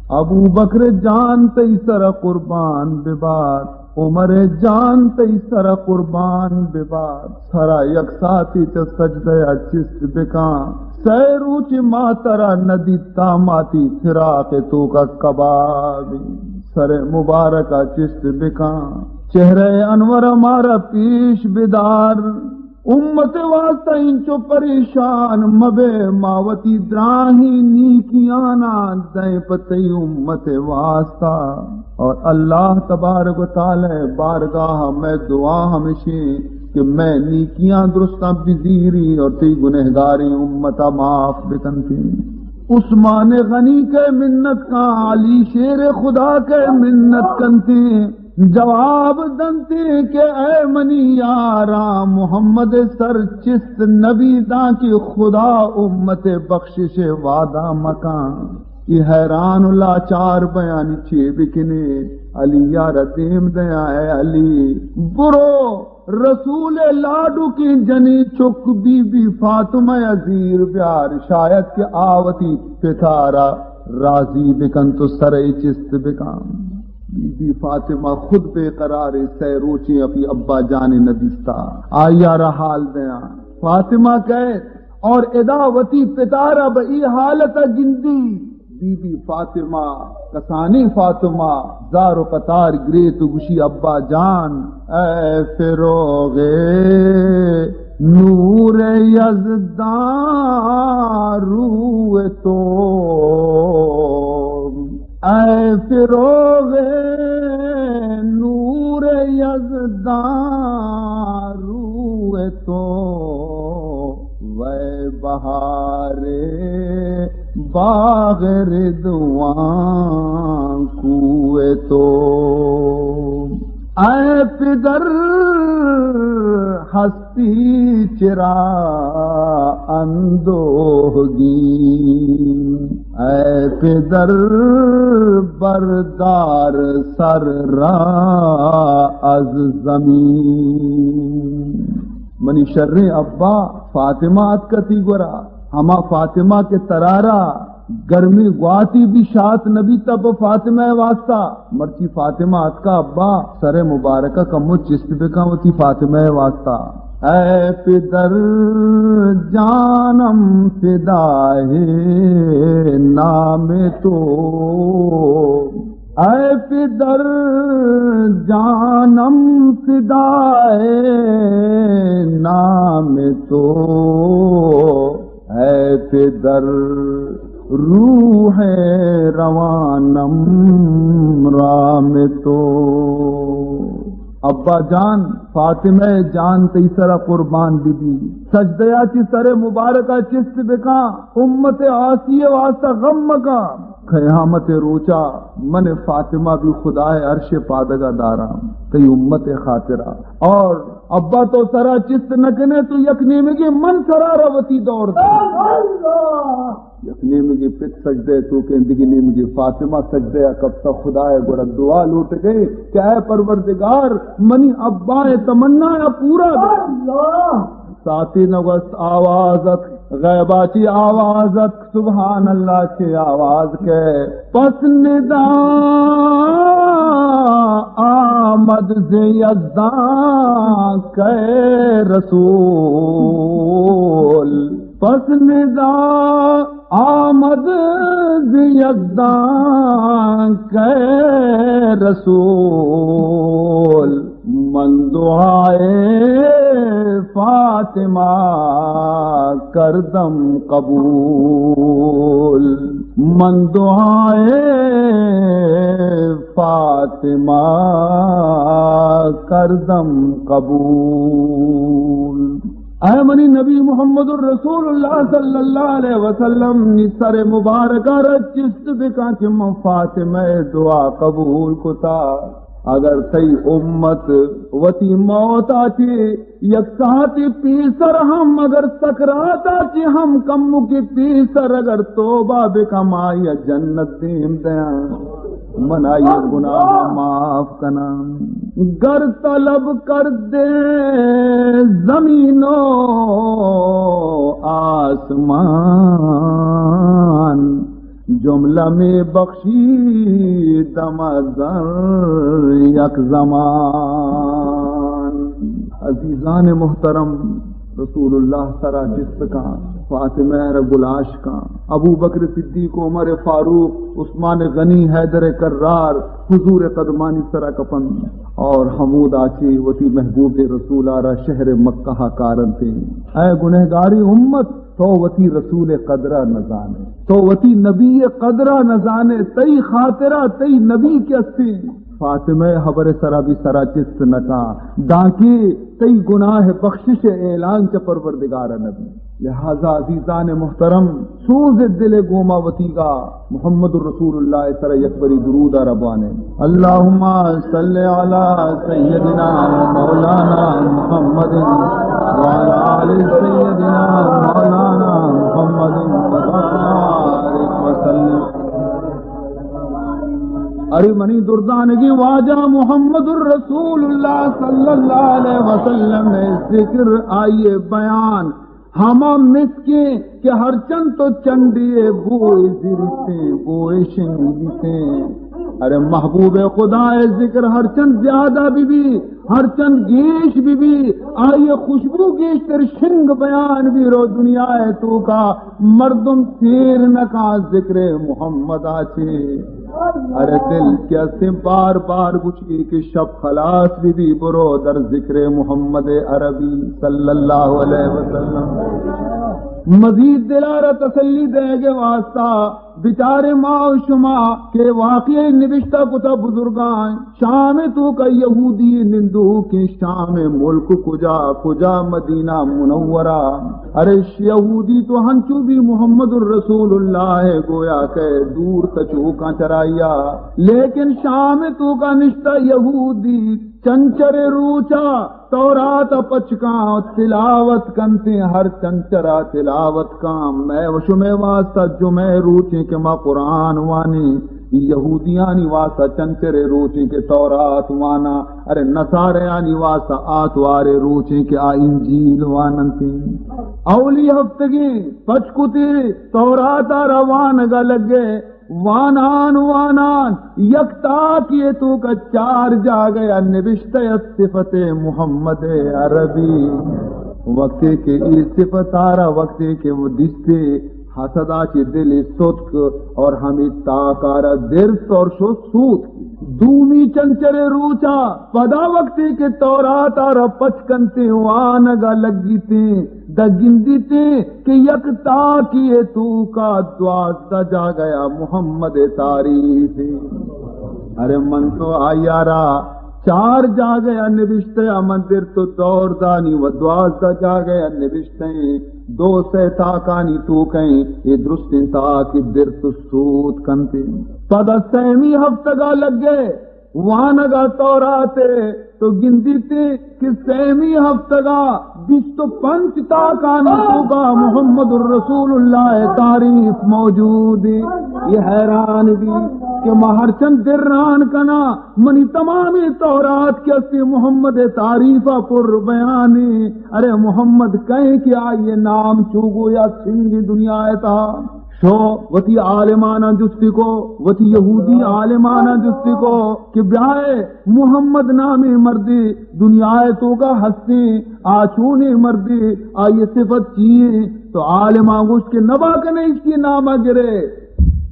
ابو بکر جان تئی سر قربان ببات، عمر جان تئی سر قربان ببات۔ سرا یک ساعتی چہ سجدہ ءَ چست بکاں، سئے روچ ما ترا ندیتا، ما تئی فراق توکا کباب۔ سر مبارکا چست بکاں، چہرہ انور مارا پیش بدار۔ امت واسطہ انچو پریشان مبے، ما وتی دراہیں نیکیانا دئیں پہ تئی امت واسطہ۔ اور اللہ تبارک و تعالی بارگاہ میں دعا ہمشیں کہ میں نیکیاں درستاں بزیری اور تئی گنہگاریں امتا معاف بکنتی۔ عثمان غنی کے منت کا، علی شیر خدا کے منت کنتی۔ جواب دنتی کہ اے منی یاراں، محمد سر چست نبی داں کہ خدا امت بخشش وعدہ مکان۔ ای حیران و لاچار بیانی چے بکنے؟ علی یار دیم دیا، اے علی، برو رسول لاڈو کی جنی چک بی بی فاطمہ زیر بیار، شاید کہ آوتی پتارا راضی بکن تو سرے چست بکن۔ بی بی فاطمہ خود بے قرار، سہ روچیں اپی ابا جان ندیستا۔ آئیا را حال دیاں۔ فاطمہ کہت اور ادا وتی پتارا بہ ای حالت گندی۔ بی بی فاطمہ، کسانی فاطمہ، زار و قطار گریت و گوشی، ابا جان، اے فروغ نور یزدان روح تو، اے فروغ نور یزدان روح تو، وے بہار باغ ردوان کوہ تو۔ اے پدر ہستی چرا اندوہگین، اے پدر بردار سر را از زمین۔ منی شریں ابا، فاطمہ اتکتی گورا، ہما فاطمہ کہ ترارا گرمی گواتی بھی شات نبی تب فاطمہ واسطہ۔ مرچی فاطمہ اتکا، ابا، سر مبارکہ کمو چست بکن وتی فاطمہ واسطہ۔ اے پدر جانم فدا ہے نام تو، اے پدر جانم فدا ہے نام تو، اے پدر روح روانم رام تو۔ ابا جان، فاطمہ جان تئی سرا قربان بی بی۔ سجدہ چی سر مبارکہ چست بکا، امت آسی واسطہ غم مکا۔ قیامت روچا من فاطمہ بھی خدائے عرش پادگا داراں تئی امت خاطرا۔ اور ابا تو سرا چست نہ کنے تو یک نیمگے من سرا را وتی دور دے۔ یک نیمگے پت سجدہ تو کہ دگی نیمگے فاطمہ سجدہ کپتا خدائے گورا دعا لوٹ گئے کہ اے پروردگار منی ابا تمنا پورا دے۔ ساتی نگوست آواز ات، غیبا چی آواز ات، سبحان اللہ چی آواز کے۔ پس ندا آمد ز یزدان کے رسول، پس ندا آمد ز یزدان کے رسول، من دعائے فاطمہ کردم قبول، من دعائے فاطمہ کردم قبول۔ اے منی نبی محمد رسول اللہ صلی اللہ علیہ وسلم، نی سر مبارکہ را چست بکاں کہ من فاطمہ دعا قبول کتا۔ اگر تئی امت وتی موت آتی یک ساعتی پیسر ہم، اگر سکرات آتی ہم کمو کی پیسر اگر توبہ بکم، آئی جنت دیم دیاں، من آئی گناہ معاف کناں۔ گر طلب کردے زمین و آسمان، جملہ میں بخشی دم زر یک زمان۔ عزیزان محترم، رسول اللہ سرا چست کاں، فاطمہ را گلاش کاں، ابو بکر صدیق، عمر فاروق، عثمان غنی، حیدر کرار حضور قدمانی سرا کپنت اور ہمودا چہ وتی محبوب رسولا را شہر مکہ کارنت۔ اے گنہگاری امت، تو وتی رسول قدرا نزانے، تو وتی نبی قدرا نزانے، تئی خاطرا تئی نبی کہ استیں۔ فاطمہ حبر سرا بھی سرا چست نکاں، دانکہ تئی گناہ بخشش اعلان چہ پروردگار نبی۔ لہذا عزیزان محترم، سوز دل گوما وتیگا محمد رسول اللہ سرا یک بری درود ربانے۔ اللهم صل على سيدنا مولانا محمد وعلى آل سيدنا مولانا محمد وبارك وسلم۔ ارے منی دردانگی واجہ محمد الرسول اللہ صلی اللہ علیہ وسلم ذکر، آئیے بیان، ہما مسکیں کہ ہرچند تو چنڈی بوئے زیرتیں، بوئے شنگ بیتیں۔ ارے محبوب خدا ذکر ہرچند زیادہ بی بی، ہرچند گیش بی بی، آئی خوشبو گیشتر شنگ بیان بی رو دنیا توکا مردم تیر نکاں ذکر محمد آچے۔ ارے دل کہ استیں بار بار گوشی کہ شب خلاص بی بی، برو در ذکر محمد عربی صلی اللہ علیہ وسلم۔ مزید دلارا تسلی دے گے واسطہ بچارے ما و شما کہ واقعی نبشتہ کتا بزرگاں، شام توکا یہودی نندوکیں، شام ملک کجا، کجا مدینہ منورہ۔ ارے یہودی تو ہنچو بی محمد الرسول اللہ گویا کہ دور تچوکاں چرایا، لیکن شام توکا نشتہ یہودی چنچر روچا تورات پچ کاں تلاوت کنتیں، ہر چنچرا تلاوت کاں۔ مئے و شمئے واسطہ جمعہ روچیں کہ ما قرآن وانیں، یہودیانی واسطہ چنچرے روچیں کہ تورات واناں، ارے نصاریانی واسطہ آتوارے روچیں کہ آ انجیل واننتیں۔ اولی ہفتگیں پچ کتے تورات ء را وانگ ء لگے، وانان وانان یک تاکے توکا چار جاگہ ء نبشتہ ات صفت محمد عربی۔ وقتی کہ ای صفت آرا وقتی کہ وہ دیستے، حسدا چہ دل ستک اور ہمیں تاکارا درست اور شست سوت۔ دومی چنچرے روچا پدا وقتی کہ تورات آرا پچ کنتے وانگا لگیتے، دا گندیتے کہ یک تاکے توکا دوازدہ جاگہ ء محمد تعریف۔ ارے من تو آئی ء را چار جاگہ ء نبشتہ ء من در تو دور دانی و دوازدہ جاگہ ء نبشتہ ایں، دو سہ تاکانی توکیں، اے درستیں تاک در تو سوت کنتے۔ پدا سیمی ہفتگا لگے، وانگا تورات ء تو گندیتے کہ سیمی ہفتگا بیست و پنچ تاکانی توکا محمد الرسول اللہ تعریف موجود ہے۔ یہ حیران بھی کہ ما ہرچند دران کنا، منی تمامی تورات کہ استی محمد تعریف پر بیانی۔ ارے محمد کہیں کہ آئیے نام چوگو یا سنگی دنیا تا۔ شو وتی عالماناں جستی کو، وتی یہودی عالماناں جستی کو کہ بیائے محمد نامی مردی دنیا توکا ہستی، آ چونی مردی، آئی صفت چیئے؟ تو عالماں گوشت کہ نبا کنے اشی نام گرے۔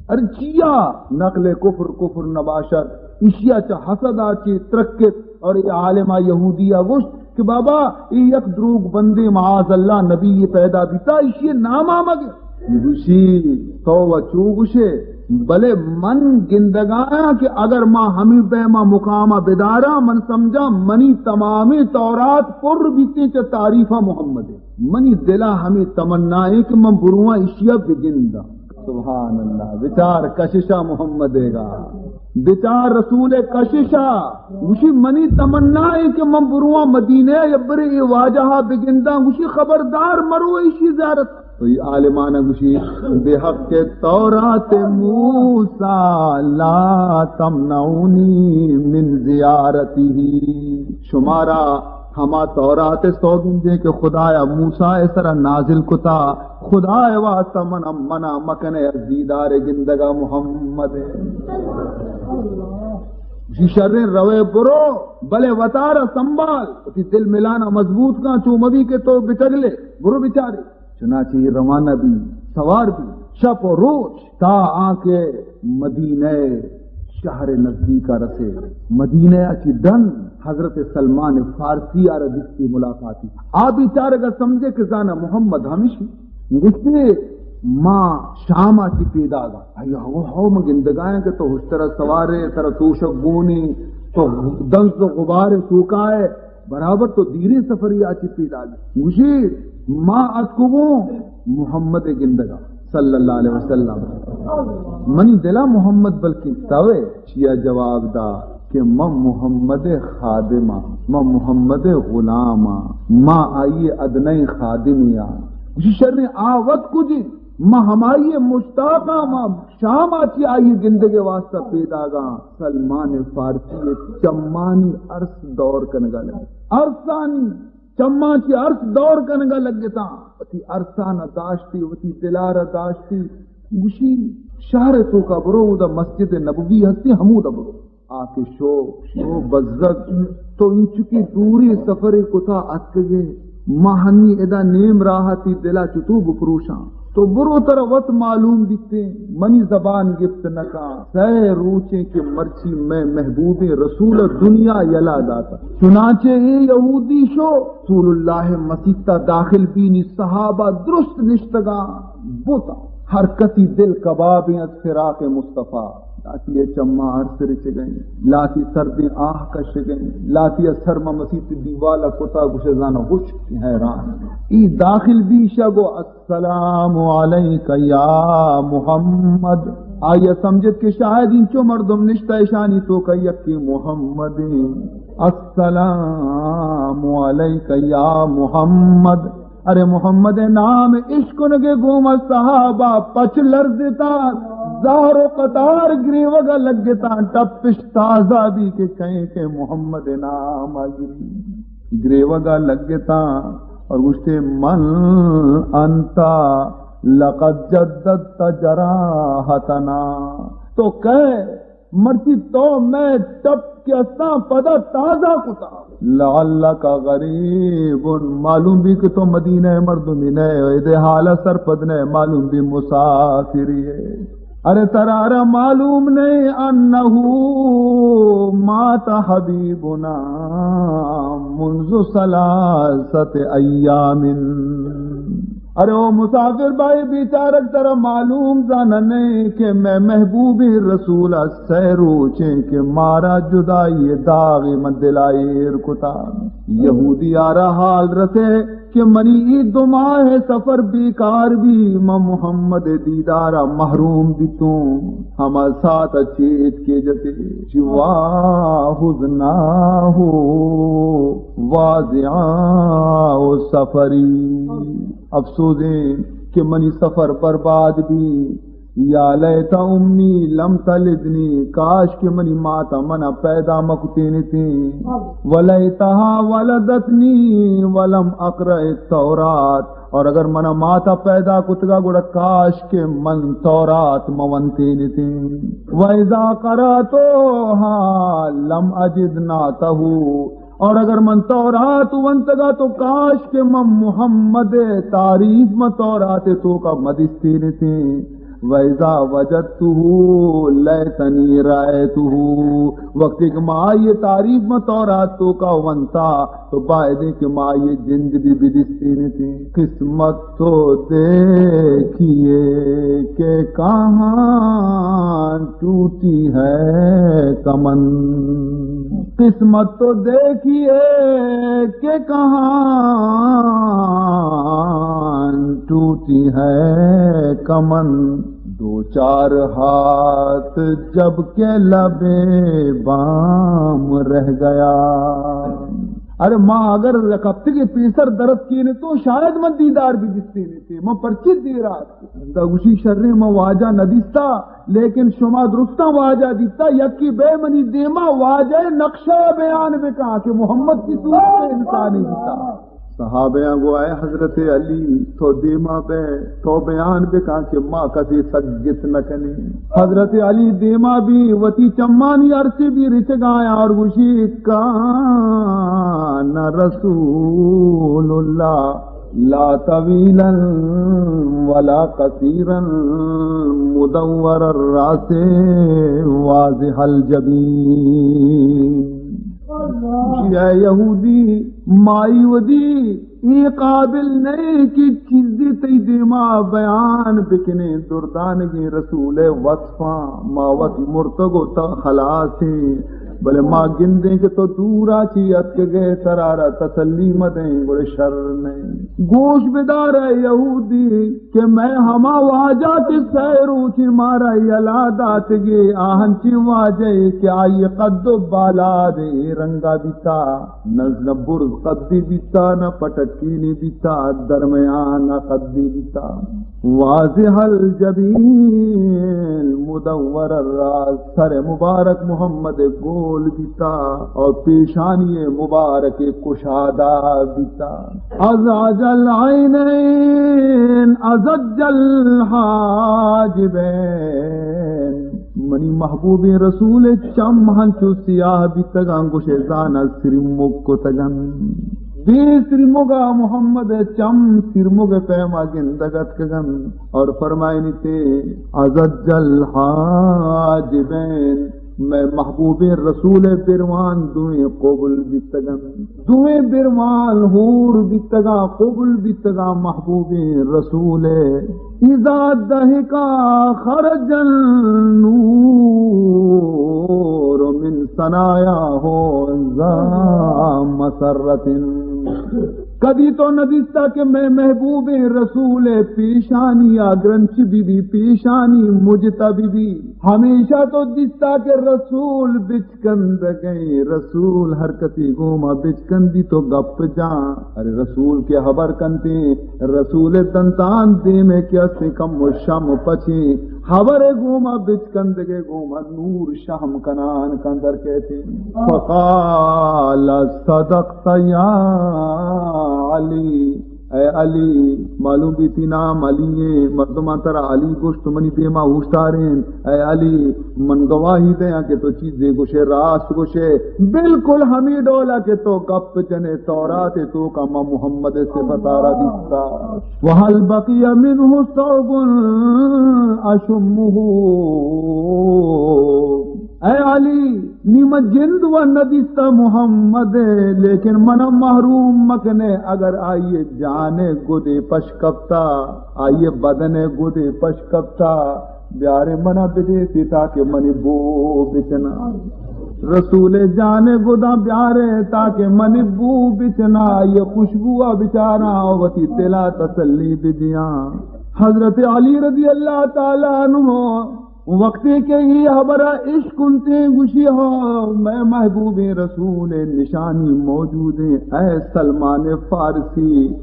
ارے چیا؟ نقل کفر کفر نباشد، اشیا چہ حسدا چی ترکت۔ اور یہ عالمہ یہودی گوشت کہ بابا، اے یک دروگ بندے، معاذ اللہ، نبی پیدا بیتا، ایشی نام آمگ۔ گوشی، تو و چو گوشے، بلے من گندگایاں کہ اگر ما ہمیں پیما مقامہ بداراں، من سمجھاں منی تمامیں تورات پر بیتیں چہ تعریف محمد۔ منی دلا ہمیں تمنا ہے کہ من برواں ایشیا بگنداں۔ سبحان اللہ، بچار کششا محمد گا، بچار رسول کششا۔ گوشی، منی تمنا ہے کہ من برواں مدینہ یا برے اے واجہا بگنداں۔ گوشی، خبردار مرو ایشی زیارت۔ تو یہ عالمانہ گوشی، بحق تورات موسیٰ لا تمنعونی من زیارتہ۔ شمارا ہما تورات ء سوگندیں کہ خدایا موسیٰ ء سرا نازل کتا، خدائے واسطہ منا منع مکنے از دیدار گندگا محمد۔ گوشی، شریں، روئے برو، بلے وتارا سنبھال، وتی دل ملانا مضبوط کن، چو مبی کہ تو بٹگلے، برو بچارے۔ چنانچہ اے روانہ بی، سوار بی، شپ و روچ، تا آنکہ مدینہ شہر نزدیکا رسے۔ مدینہ چی ڈن حضرت سلمان فارسی آرا دیستی، ملاقاتی۔ آ بیچارگا سمجھے کہ زانا محمد ہمیشی۔ گوشتے، ما شاما چی پیداگا۔ آئی ہو ہو، من گندگایاں کہ تو ہشترا سوارے، ترا توشک گونی، تو دنز و غبارے توکائے، برابر تو دیریں سفری آ چی پیداگے۔ گوشی، ما اتکگوں محمد گندگا صلی اللہ علیہ وسلم۔ منی دلا محمد بلکیں توے۔ چیا جواب دا کہ من محمد خادم آں، من محمد غلام آں، ما آئی ادنائیں خادمے آں۔ گوشی، شریں، آ وت کجیں؟ من ہمائی مشتاق آں، من شام آ چی آئی گندگے واسطہ پیداگاں۔ سلمان فارسی چمانی ارس دور کنگا لگے، ارسانی چماں چی ارس دور کنگا لگتاں، وتی ارسانا داشتی، وتی دلارا داشتی۔ گوشی، شہر توکا برو، اودا مسجد نبوی ہستی، ہمودا برو۔ آ کہ شو، شو بزگ، تو انچکی دوری سفرے کتا اتکگے، ما ہنی ادا نیم راہ تی دلا چتو بپروشاں؟ تو برو، ترا وت معلوم بیتیں، منی زبان گپت نکاں۔ سئے روچیں کہ مرچی مئے محبوبیں رسول دنیا یلا داتا۔ چنانچہ اے یہودی شو رسول اللہ مسیتا داخل بی، نی صحابہ درست نشتگاں بوتا، ہر کسی دل کبابیں از فراق مصطفی۔ لاتی چماں ارس رچگیں، لاتی سردیں آہ کشگیں، لاتی سر ما مسیت دیوالا کتا، گوشے زانا ہشک، حیران۔ ای داخل بی شا گو، السلام علیک یا محمد۔ آئی ء سمجھت کہ شاید انچو مردم نشتہ اشانی توکا یکے محمد انت۔ السلام علیک یا محمد۔ ارے محمد ء نام اشکنگے گوما صحابہ پچ لرزتاں، زہر و قطار گریوگا لگتاں، ٹپش تازہ بی کہ کئیں کہ محمد ء نام آ گری۔ گریوگا لگتاں اور گوشتے، من انت لقد جددت جراحتنا۔ تو کئے؟ مرچی تو مئے ٹپ کہ استاں پدا تازہ کتا۔ لعلک غریب، معلوم بی کہ تو مدینہ مردمی نئے، ادے حالا سرپد نئے، معلوم بی مسافری ہے۔ ارے ترارا معلوم نہیں، انہ مات حبیبنا منذ ثلاثت ایام۔ ارے او مسافر بھائی، بیچارگ ترا معلوم زانہ نہیں کہ مئے محبوبی رسول ء سئے روچیں کہ مارا جدائی داغی من دلا ایر کتا۔ یہودی آرا حال رسے کہ منی ای دو ماہ سفر بیکار بی، من محمد دیدارا محروم بیتوں۔ ہما ساعت چیت کے جتے، چی واہ حزناہ واضعاہ سفری۔ افسوزیں کہ منی سفر برباد بی۔ یا لیت امی لم تلدنی، کاش کہ منی مات منا پیدا مکتینتیں۔ ولیتہا ولدتنی ولم اقرأ التورات، اور اگر منا ماتا پیدا کتگا گڑا کاش کہ من تورات مونتینتیں۔ و اذا قرأتها لم اجد نعته، اور اگر من تورات ونتگا تو کاش کہ من محمد تعریف من تورات توکا مدستینتیں۔ و اذا وجدته لیتنی رأیته، وقتی کہ ما آئی تعریف من تورات توکا ونتا تو بایدیں کہ ما آئی جند بھی بدستینتیں۔ قسمت تو دیکھیے کہ کہاں ٹوٹی ہے کمن۔ قسمت تو دیکھیے کہ کہاں ٹوٹی ہے کمن۔ دو چار ہاتھ جب کہ لب بام رہ گیا۔ ارے ما اگر یک ہفتگے پیسر درت کینتوں شاید من دیدار بھی دستینتیں، من پرچی دیر آت۔ دا گوشی، شریں، من واجہ ندیستا، لیکن شما درستاں واجہ دیتا، یکی بے منی دیما واجہ نقشہ بیان بکا کہ محمد کی صورت انسانی بیتا۔ صحابیاں گو، اے حضرت علی، تو دیما بے، تو بیان بکاں کہ ما کسی سگت نہ کنیں۔ حضرت علی دیما بی، وتی چمانی ارچی بی رچگایاں اور گوشی، کان رسول اللہ لا طویلا ولا قصیرا مدور الراس واضح الجبین۔ گوشی، اے یہودی، مائی ودی، اے قابل نہیں کہ چیزی تئی دیما بیان بکنے۔ دردانگیں رسول وصفاں، ما وت مرتگ و تا خلاصیں، بلے ما گندیں کہ تو دورا چی اتکگے، ترارا تسلی مدیں، گڑے شر نہیں۔ گوش بدار اے یہودی، کہ مئے ہما واجہ کہ سئے روچے مارا یلا داتگے، آ ہنچیں واجہ اے کہ آئی قد و بالاد اے رنگا بیتا، نہ، نہ برز قدی بیتا، نہ پٹکینی بیتا، درمیان قدی بیتا۔ واضح الجبین مدور الراس، سر مبارک محمد گول بیتا اور پیشانی مبارک کشادہ بیتا۔ ازعج العینین ازج الحاجبین۔ منی محبوبیں رسول چم ہنچو سیاہ بیتگاں، گوشے زانا سرمگ کتگن۔ بے سرمگا محمد چم سرمگ پیما گندگ اتکگن اور فرمائنی تے، ازج الحاجبین۔ مئے محبوبیں رسول برمان دوئیں قبل بیتگن۔ دوئیں برمان حور بیتگاں، قبل بیتگاں محبوبیں رسول۔ اذا ضحکا خرج النور من ثنایاہ ذا مسرت۔ کدی تو نہ دیستا کہ مئے محبوبیں رسول پیشانی آ گرنچ بی بی، پیشانی مجتا بی بی۔ ہمیشہ تو دیستا کہ رسول بچکندگیں، رسول ہر کسی گوما بچکندی تو گپ جان۔ ارے رسول کہ ہبر کنتے، رسول دنتان دیمے کہ اسے کم و شم پچیں، ہبر گوما بچکندگے گوما نور شہم کنان کندر کہتے۔ فقال صدقت یا علی۔ اے علی، معلوم بیتی نام علی ایں، مردماں ترا علی گوشت، تو منی دیما اوشتارین۔ اے علی، من گواہی دیاں کہ تو چیزے گوشے، راست گوشے، بالکل ہمی ڈولا کہ تو گپ جنے، تورات توکا ما محمد صفت آرا دیستا۔ وهل بقی منه ثوب اشمه۔ اے علی، نی من جند و ندیستا محمد، لیکن منا محروم مکنے۔ اگر آئی جان گدے پش کپتا، آئی بدن گدے پش کپتا، بیارے منا بدے تی تاکہ منی بو بچنا۔ رسول جان گداں بیارے تاکہ منی بو بچنا، آئی خوشبو بچاراں، وتی دلا تسلی بدیاں۔ حضرت علی رضی اللہ تعالی عنہ وقتے کہ اے ہبرا اشکنتیں، گوشی، ہاں، مئے محبوبیں رسول نشانی موجودیں۔ اے سلمان فارسی،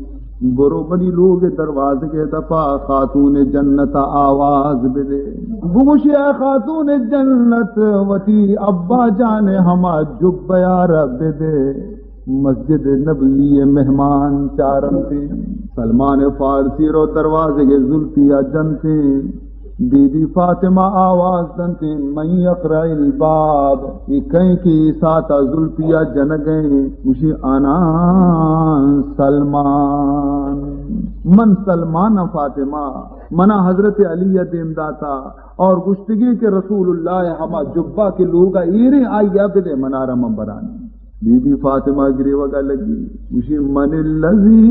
برو منی لوگ دروازگے دپا خاتون جنت آواز بدے، بگوشی، اے خاتون جنت، وتی ابا جان ہما جبیارا بدے۔ مسجد نبوی مہمان چارنتے۔ سلمان فارسی رو دروازگے زلفیا جنتے۔ بی بی فاطمہ آواز دنتے، من یقرع الباب، اے کئیں کہ اے ساعتا زلفیا جنگیں؟ گوشی، انا سلمان، من سلمان فاطمہ، منا حضرت علی دیم داتا اور گوشتگی کہ رسول اللہ ہما جبہ کہ لوگا ایریں، آئیا بدے منارا، من برانی۔ بی بی فاطمہ گریوگا لگی، گوشی، من الذی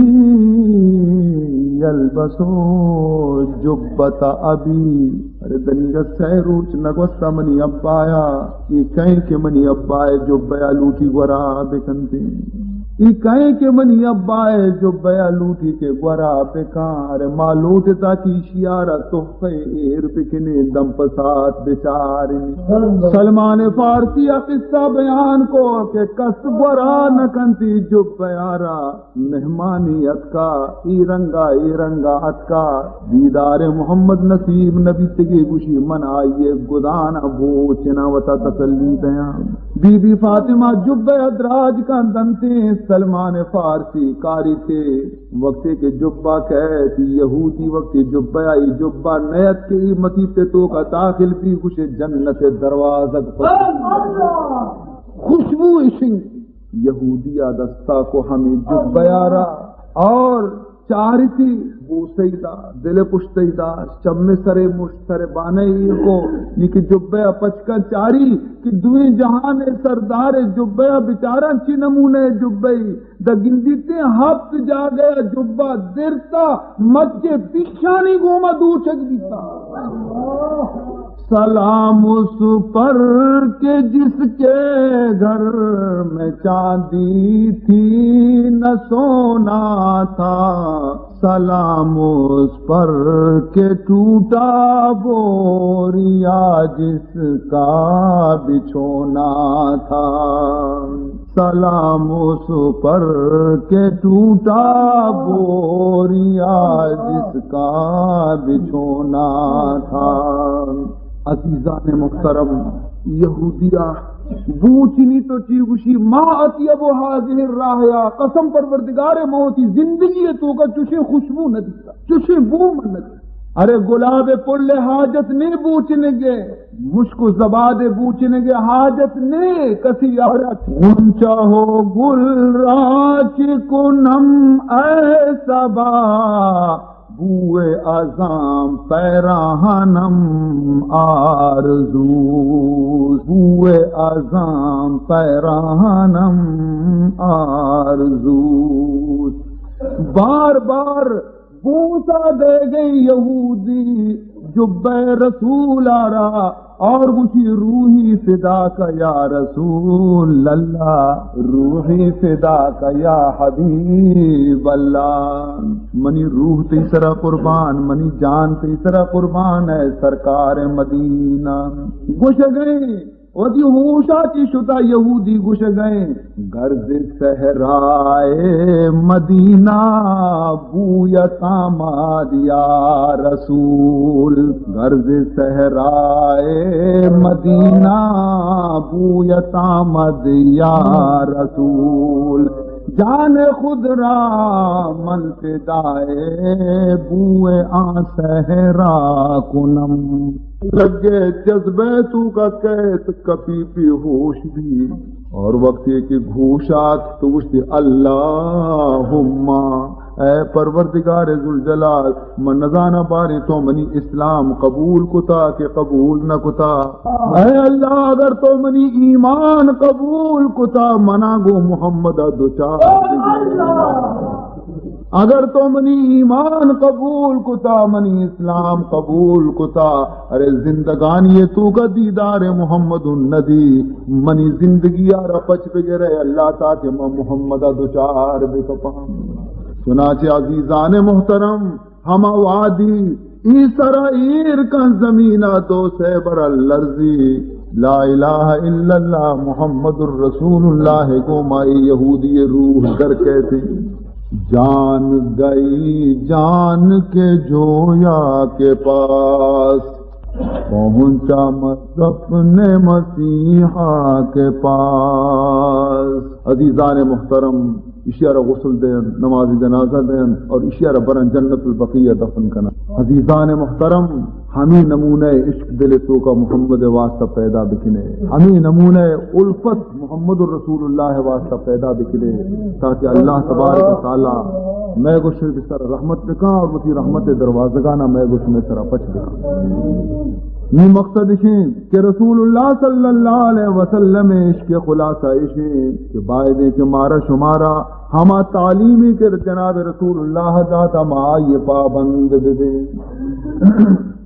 یلبس جبۃ ابی؟ ارے دنیگا سئے روچ نگوستا منی ابایا، اے کئیں کہ منی ابائے جبیا لوٹی گورا بکنتے؟ اے کئیں کہ منی ابائے جبیا لوٹی کہ گورا بکاں؟ ارے ما لوٹتا کہ ایشیارا تحفہ ایر بکنیں، دم پسات بچاریں۔ سلمان فارسی ء قصہ بیان کو کہ کس گورا نہ کنتی جبیارا، مہمانی اتکا، ای رنگا، ای رنگا اتکا، دیدار محمد نصیب نبیتگی، گوشی من آئیے گدان بوچنا وتا تسلی دیاں۔ بی بی فاطمہ جبہ ءَ دراج کن دنتیں، سلمان فارسی کاریتے۔ وقتے کہ جبہ کئیت، یہودی وقتے جبہ ءَ، اے جبہ نیت کہ اے مسیت ءِ توکا داخل بی، گوشے جنت ءِ دروازگ پر خوشبو اشیں۔ یہودی ءَ دستا کو ہمے جبہ ءَ را اور چارتی، بوسئی دا، دل پشتئی دا، چم سرے مشت سرے بانہ ایر کو، نی کہ جبہ ءَ پچ کن، چاری کہ دوئیں جہان ءِ سردار ءِ جبہ ءَ، بچاراں چی نمونہ ءِ جبہ ای۔ دا گندیتے ہپت جاگہ ءَ جبہ درتا، مچے پیشانی گوما دوچگ بیتا۔ سلام اس پر کہ جس کے گھر میں چاندی تھی نہ سونا تھا، سلام اس پر کہ ٹوٹا بوریا جس کا بچھونا تھا، سلام اس پر کہ ٹوٹا بوریا جس کا بچھونا تھا۔ عزیزان محترم، یہودیا بوچنی تو چی گوشی، ما اطیب هذه الرائحة، قسم پروردگار ءَ، من وتی زندگی ءِ توکا چوشیں خوشبو نہ دیتا، چوشیں بو من نہ دیتا۔ ارے گلاب ءِ پل ءِ حاجت نے بوچنگے، مشک و زباد ءِ بوچنگے حاجت نے کسی یارا۔ غنچہ و گل را چی کنم ای صبا، بوئے ازاں پیراہنم آرزوست، بوئے ازاں پیراہنم آرزوست۔ بار بار بوسہ دئیگیں یہودی جبہ رسول ءَ را اور گوشی، روحی فداک یا رسول اللہ، روحی فداک یا حبیب اللہ۔ منی روح تئی سرا قربان، منی جان تئی سرا قربان، اے سرکار مدینہ۔ گوشگئے وتی ہوشا چی شتا، یہودی گوشگئے، گر ز صحرائے مدینہ بویت آمد یا رسول، گر ز صحرائے مدینہ بویت آمد یا رسول، جان خود را من فدائے بوئے آں صحرا کنم۔ لگے جذبہ توکا کئیت، کپی بے ہوش بی۔ اور وقتی کہ گوش آت تو گوشتی، اللہم، اے پروردگار ذوالجلال، من نزاناں باریں تو منی اسلام قبول کتا کہ قبول نہ کتا۔ اے اللہ، اگر تو منی ایمان قبول کتا، منا گوں محمد ءَ دوچار بگے۔ اگر تو منی ایمان قبول کتا، منی اسلام قبول کتا، ارے زندگانی ءِ توکا دیدار محمد ندی، منی زندگی ءَ را پچ بگر اے اللہ، تاکہ من محمد ءَ دوچار بکپاں۔ چنانچہ عزیزان محترم، ہما وہدی ای سرا ایر کن زمینا، دو سے برا لرزی، لا الہ الا اللہ محمد رسول اللہ گوما اے یہودی روح در کئیت۔ جان گئی جان کے جویا کے پاس، پہنچا مذہب نے مسیحا کے پاس۔ عزیزان محترم، ایشی ءَ را غسل دئینت، نماز جنازہ دئینت اور ایشی ءَ را برنت جنت البقیع دفن کننت۔ عزیزان محترم، ہمے نمونہ عشق دل ءِ توکا محمد ءِ واسطہ پیدا بکنے، ہمے نمونہ الفت محمد رسول اللہ ءِ واسطہ پیدا بکنے، تاکہ اللہ تبارک و تعالی مئے گوں شمئے سرا رحمت بکاں اور وتی رحمت ءِ دروازگانا مئے گوں شمئے سرا پچ بکاں۔ نی مقصد اشیں کہ رسول اللہ صلی اللہ علیہ وسلم ءِ عشق ءِ خلاصہ اشیں کہ بایدیں کہ مارا شمارا ہما تعلیمی کہ جناب رسول اللہ داتا، ما آئی ءِ پابند ببیں۔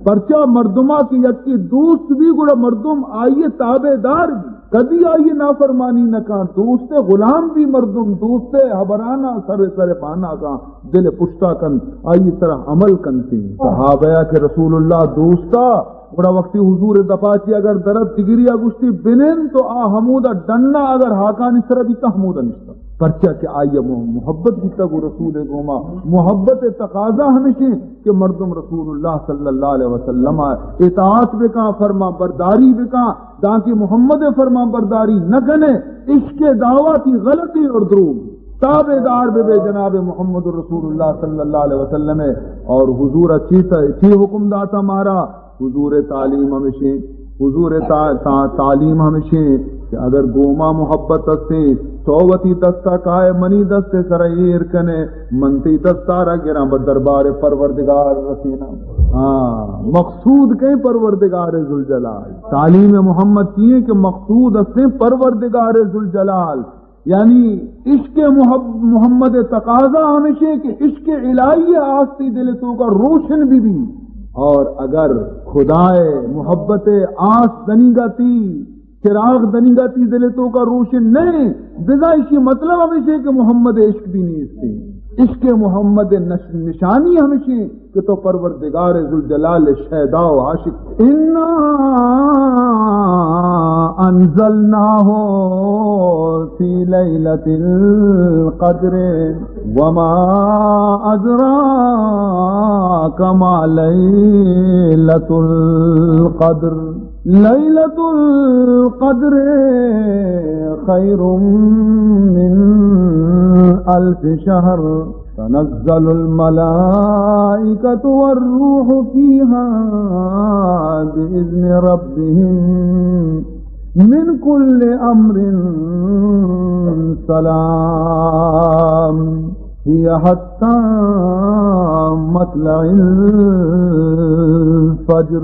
پرچا مردما کہ یکے دوست بی، گڑا مردم آئی ءِ تابعدار بی۔ کدی آئی ءِ نافرمانی نہ کن۔ دوست ءِ غلام بی مردم، دوست ءِ ہبرانا سر سر بانا کن، دل ءِ پشتا کنت، آئی ءِ سرا عمل کنت۔ صحابہ ءَ کہ رسول اللہ دوستا، گڑا وقتی حضور ءِ دپا چی اگر درت دگریا گوشتی بنند، تو آ ہمودا ڈنا اگر ہاکانی سرا بیتا، ہمودا نشتا۔ پرچا کہ آئی ءَ مح-، محبت بیتگ گوں رسول ءِ گوما۔ محبت ءِ تقاضا ہمیشیں کہ مردم رسول اللہ صلی اللہ علیہ وسلم ءِ اطاعت بکاں، فرمان برداری بکاں، دانکہ محمد ءِ فرمان برداری نہ کنے، عشق ءِ دعویٰ تئی غلطی اور دروگ۔ تابعدار بہ بے جناب محمد رسول اللہ صلی اللہ علیہ وسلم ءِ، اور حضور ءَ چی ت-، چی حکم داتا مارا؟ حضور ءِ تعلیم ہمیشیں، حضور ءِ تا-، تا-، تعلیم ہمیشیں کہ اگر گوما محبت ہستیں، تو وتی دستا کائے، منی دست ءِ سرا ایر کنے، من تئی دستا را گراں، بہ دربار پروردگار رسیناں۔ ہاں، مقصود کئیں؟ پروردگار ذوالجلال۔ تعلیم محمد چی ایں کہ مقصود ہستیں پروردگار ذوالجلال۔ یعنی عشق محب-، محمد ءِ تقاضا ہمیشیں کہ عشق الہی ءِ آس تئی دل ءِ توکا روشن بہ بی۔ اور اگر خدا ءِ محبت ءِ آس دنیگا تئی، چراغ دنیگا تئی دل ءِ توکا روشن نہ ایں، بزاں ایشی مطلب ہمیشیں کہ محمد ءِ عشق بھی نیستیں۔ عشق محمد ءِ نش-، نشانی ہمیشیں کہ تو پروردگار ذوالجلال ءِ شیدا و عاشق۔ انا انزلناہ فی لیلۃ القدر وما ادراک ما لیلۃ القدر۔ لیلۃ القدر خیر من الف شہر۔ تنزل الملائکة والروح فیها بإذن ربهم من کل امر سلام هي حتى مطلع الفجر۔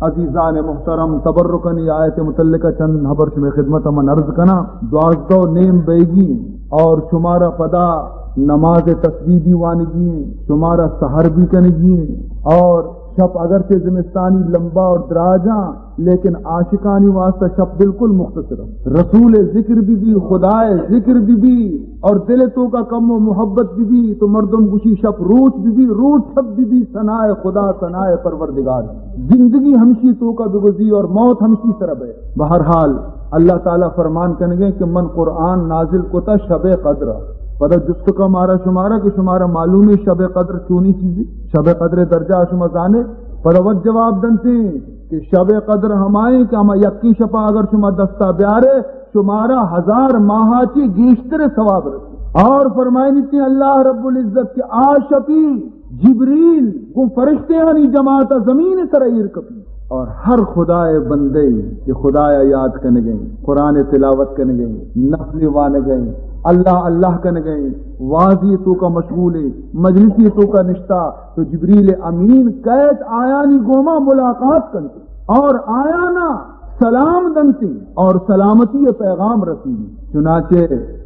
عزیزان محترم، تبرکن ای آیت متعلقہ چند ہبر شمے خدمت من عرض کناں۔ دوازدہ و نیم بیگی اور شمارا پدا نماز تسبیح بھی وانگی ہیں، شمارا سحر بھی کنگی ہیں، اور شپ اگرچہ زمستانی لمبا اور دراجاں، لیکن عاشقانی واسطہ شپ بالکل مختصر ہے۔ رسول ذکر بہ بی، خدا ذکر بہ بی، اور دل توکا کم و محبت بہ بی، تو مردم گوشی شپ روچ بہ بی، روچ شپ بہ بی، ثنائے خدا، ثنائے پروردگار۔ زندگی ہمشی توکا بگوزی اور موت ہمشی سرا بے۔ بہرحال، اللہ تعالی فرمان کنگے کہ من قرآن نازل کتا شب قدر۔ پدا جست کا مارا شمارا کہ شمارا معلومی شب قدر چونی چیزی؟ شب قدر درجہ شما زانے؟ پدا وت جواب دنتے کہ شب قدر ہمائیں کہ ہما یکی شپا اگر شما دستا بیارے، شمارا ہزار ماہا چی گیشتر ثواب رسی۔ اور فرمائنی تھی اللہ رب العزت کہ آ شپی جبریل گوں فرشتیانی جماعت زمین سر ایر کپی۔ اور ہر خدائے بندے کہ خدایا یاد کنگے، قرآن تلاوت کنگے، نفل وانگے، اللہ اللہ کنگے، وازی توکا مشغولے، مجلسی توکا نشتا، تو جبریل امین کئیت آیانی گوما ملاقات کنت اور آیانا سلام دنتی اور سلامتی پیغام رسی۔ چنانچہ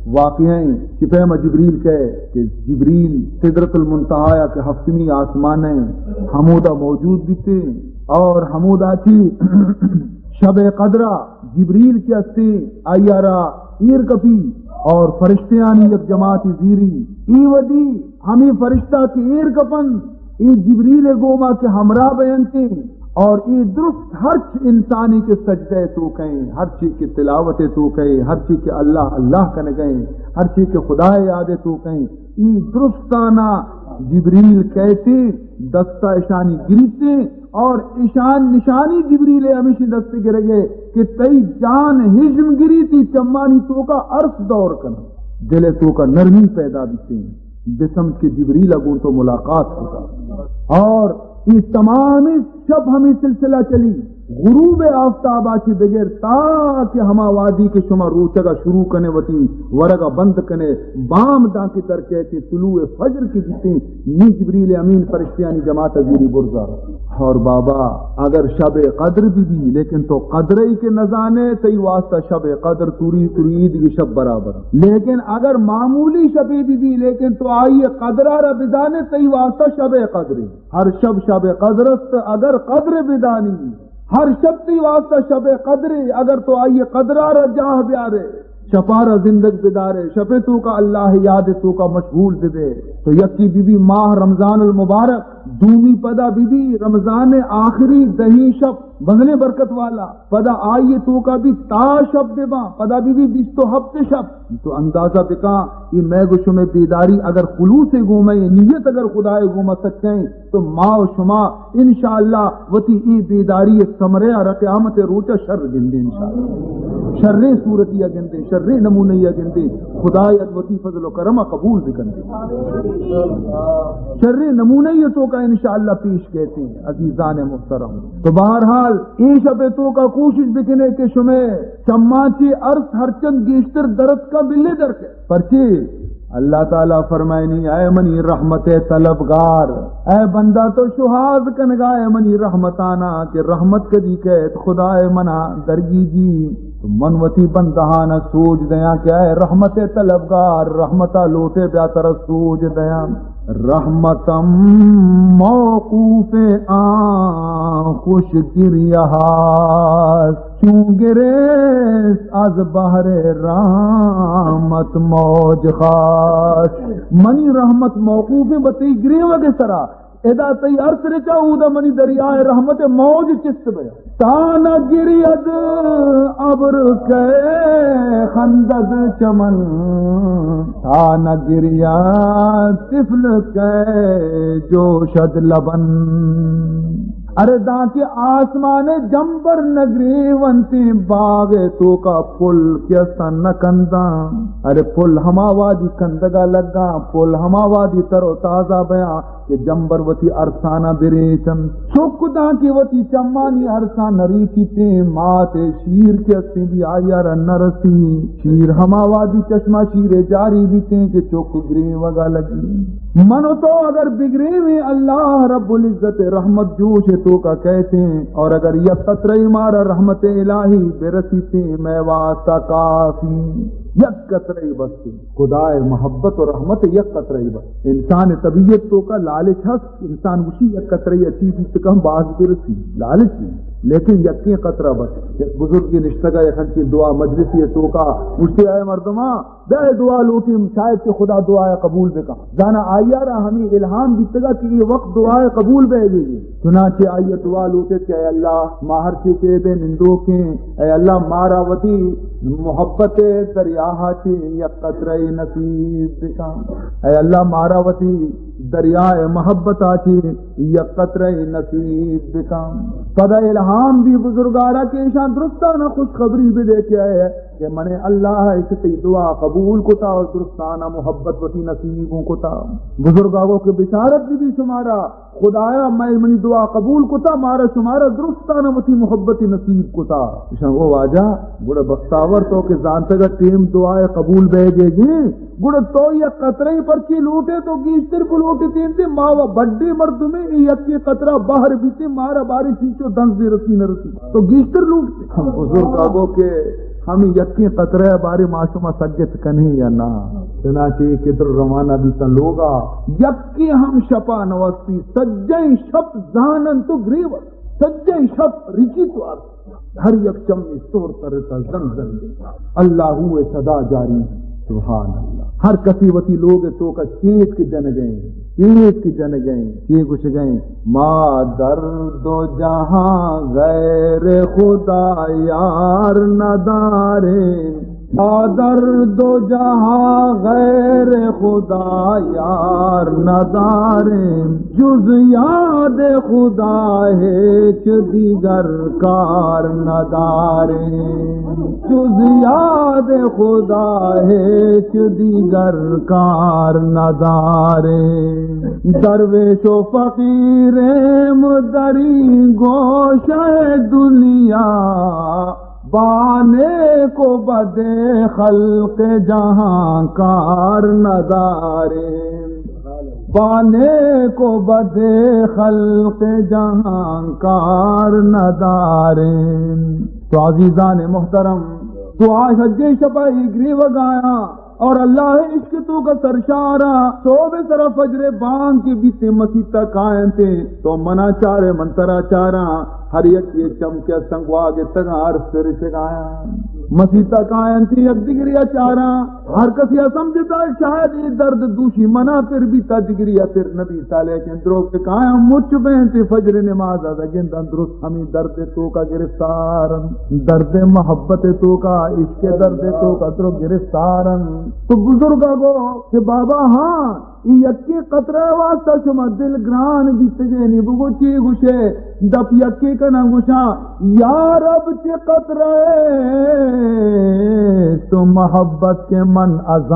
واقعیں کہ پیما جبریل کئے کہ جبریل سدرۃ المنتہا یا کہ ہفتمی آسمان ہیں، ہمودا موجود بیتے اور ہمودا چی شب قدرہ جبریل کہ استے آئی را ایر کپی اور فرشتیانی یک جماعتی زیری۔ ای ودی ہمیں فرشتہ کہ ایر کپن، ای جبریل گوما کہ ہمراہ بینتے اور ای درست ہرچ انسانی کہ سجدہ تو کہیں، ہرچی کہ تلاوت تو کہیں، ہرچی کہ اللہ اللہ کنگیں، ہرچی کہ خدا یاد تو کہیں، ای درستانا جبریل کہتے دستا اشانی گریتے اور اشان نشانی جبریل ہمیشی دست گرگے کہ تئی جان ہجم گری، تی چمانی توکا ارس دور کن، دل توکا نرمی پیدا بیتے۔ بسمت کہ جبریل گوں تو ملاقات کتا۔ اور یہ تمام شب ہمیں سلسلہ چلی، غروب آفتابا چی بگر تا کہ ہما وادی کہ شما روچگا شروع کنے وتی ورگا بند کنے، بام داں کہ در کہتے طلوع فجر کی بیتے، نی جبریل امین فرشتیانی جماعت زیری برزا۔ اور بابا، اگر شب قدر بھی بھی، لیکن تو قدرے کہ نزانے، تئی واسطہ شب قدر توری توری عید کی شب برابر۔ لیکن اگر معمولی شبے بھی بھی، لیکن تو آئی قدرا را بزانے، تئی واسطہ شب قدر۔ ہر شب شب قدر است، اگر قدر بدانی۔ ہر شب تئی واسطہ شب قدر، اگر تو آئی قدرا را جاہ بیارے۔ شپارا زندگ بدارے، شپے توکا اللہ یاد توکا مشغول ببے۔ تو یکی بی بی ماہ رمضان المبارک، دومی پدا بی بی رمضان آخری دہیں شپ، بزنیں برکت والا، پدا آئی توکا بی تا شپ بباں، پدا بی بی بیست و ہپت شپ۔ تو اندازہ بکاں، اے مئے گو شمئے بیداری اگر خلوص گوما، اے نیت اگر خدائے گوما سچیں، تو ما و شما انشاءاللہ وتی اے بیداری ثمرہ ءَ را قیامت روچا شر گندیں انشاءاللہ۔ شریں صورتی ءَ گندیں، شریں نمونہ ءَ گندیں۔ خدایا وتی فضل و کرم ءَ قبول بکنت۔ شریں نمونہ ءَ توکا انشاءاللہ پیش کیتیں عزیزان محترم۔ تو بہرحال اے شپ توکا کوشش بکنے کہ شمئے چماں چہ ارس ہرچند گیشتر درتکا بلے درکے۔ پرچے؟ اللہ تعالیٰ فرمائنی، اے منی رحمت طلبگار، اے بندہ تو شوہاز کنگا اے منی رحمتانا کہ رحمت کدی کیت خدائے منا درگیجی۔ تو من وتی بندہانا سوج دیاں کہ اے رحمت طلبگار، رحمتا لوٹے بیا ترا سوج دیاں۔ رحمتم موقوف آں خوش گریہ است، چون گریست از بحر رحمت موج خاست۔ منی رحمت موقوف بہ تئی گریوگ سرا، ادا تئی ارس رچا، اودا منی دریائے رحمت موج چست بیا۔ تا نگرید ابر کئے خندد چمن، تا نگرید طفل کئے جوشد لبن۔ ارے دانکہ آسمان جمبر نگریونتیں، باغ توکا پل کہ استاں نہ کنداں۔ ارے پل ہما وادی کندگا لگاں، پل ہما وادی تر و تازہ بیاں کہ جمبر وتی ارسانا بریچنت۔ چک دانکہ وتی چمانی ارساں نریچیتیں، مات شیر کہ استیں بی آئی ءَ را نرسی۔ شیر ہما وادی چشما شیر جاری بیتیں کہ چک گریوگا لگی۔ من و تو اگر بگریویں، اللہ رب العزت رحمت جوش توکا کیتیں، اور اگر یک قطرہ مارا رحمت الہی برسیتیں، مئے واسطہ کافی۔ یک قطرہ بس۔ خدائے محبت و رحمت یک قطرہ بس۔ انسان طبیعت توکا لالچ ہست، انسان گوشی یک قطرہ اچی بیت کم باز برسی، لالچ ہی۔ لیکن یکیں قطرہ بس۔ یک بزرگی نشتگا یک انچیں دعا مجلسی توکا، گوشتی، اے مردماں، بیا دعا لوٹیں، شاید کہ خدا دعا قبول بکا۔ زانا آئی ءَ را ہمے الہام بیتگا کہ اے وقت دعا قبول بئیگی۔ چنانچہ آئی ءَ دعا لوٹت کہ اے اللہ، ما ہرچی کہ دے نندوکیں، اے اللہ، مارا وتی محبت دریاہ چہ یک قطرہ نصیب بکن۔ اے اللہ، مارا وتی دریائے محبت چہ یک قطرہ نصیب بکن۔ پدا الہام بی بزرگارا کہ ایشاں درستانا خوشخبری بدے کہ اے کہ من اللہ ءَ کہ تئی دعا قبول کتا اور درستانا محبت وتی نصیبوں کتا۔ بزرگا گو کہ بشارت بی بی شمارا، خدایا مئے منی دعا قبول کتا، مارا شمارا درستانا وتی محبت نصیب کتا۔ ایشاں گو واجہ، گڑا بختاور تو کہ زانتگا ٹیم دعا قبول بئیگی، گڑا تو یک قطرہ پرچی لوٹے، تو گیشتر بلوٹے تینتے، ما و بڈے مردمے، اے یکے قطرہ بحر بیتے، مارا بارے چیچو دنز رسی نہ رسی، تو گیشتر لوٹتے۔ ہم بزرگ آگو کہ ہم یکیں قطرہ بارے ما شما سگت کنے یا نا؟ چنانچہ اے قدر روانہ بیتن لوگا، یکے ہم شپا نوستی، سجیں شپ زانن تو گریوت، سجیں شپ رچی تو ارس۔ ہر یک چمی سور ترتا زن زن دے۔ اللہ ہوئے صدا جاری۔ سبحان اللہ۔ ہر کسی وتی لوگ توکا چیت کے جن گئے، چیت کے جن گئے، چی گوش گئے۔ ما در دو جہاں غیر خدا یار نداریں۔ ما در دو جہاں غیر خدا یار نداریں، جز یاد خدا ہیچ دیگر کار نداریں، جز یاد خدا ہیچ دیگر کار نداریں۔ درویش و فقیریں در این گوشہ دنیا، با نیک و بد خلق جہاں کار نداریں، با نیک و بد خلق جہاں کار نداریں۔ تو عزیزان محترم، تو آ سجے شپا اے گریوگایاں، اور اللہ عشق توکا سرشارا، صبح سرا فجر بانگ کے بیتے مسیتا کائنتے، تو منا چارے من ترا چاراں، ہر یک یہ چم کے سنگوا گتگاں، ہر سر چگایاں۔ مسیتا کاینت، یک دگریا چاراں، ہر کسیا سمجھتا شاید اے درد دوشی منا پر بیتا، دگریا پر نبیتا، لیکن دروگ کاینت، مچ بینت، فجر نمازا گنداں درست ہمیں درد توکا گرفتارن، درد محبت توکا، عشق درد توکا درو گرفتارن۔ تو بزرگا گو کہ بابا ہاں، اے یکے قطرہ واسطہ شما دل گران بیتگے، نی بگو چی گوشے؟ دپ یکے کناں گوشاں، یا رب چہ قطرہ تو محبت کہ من ازان،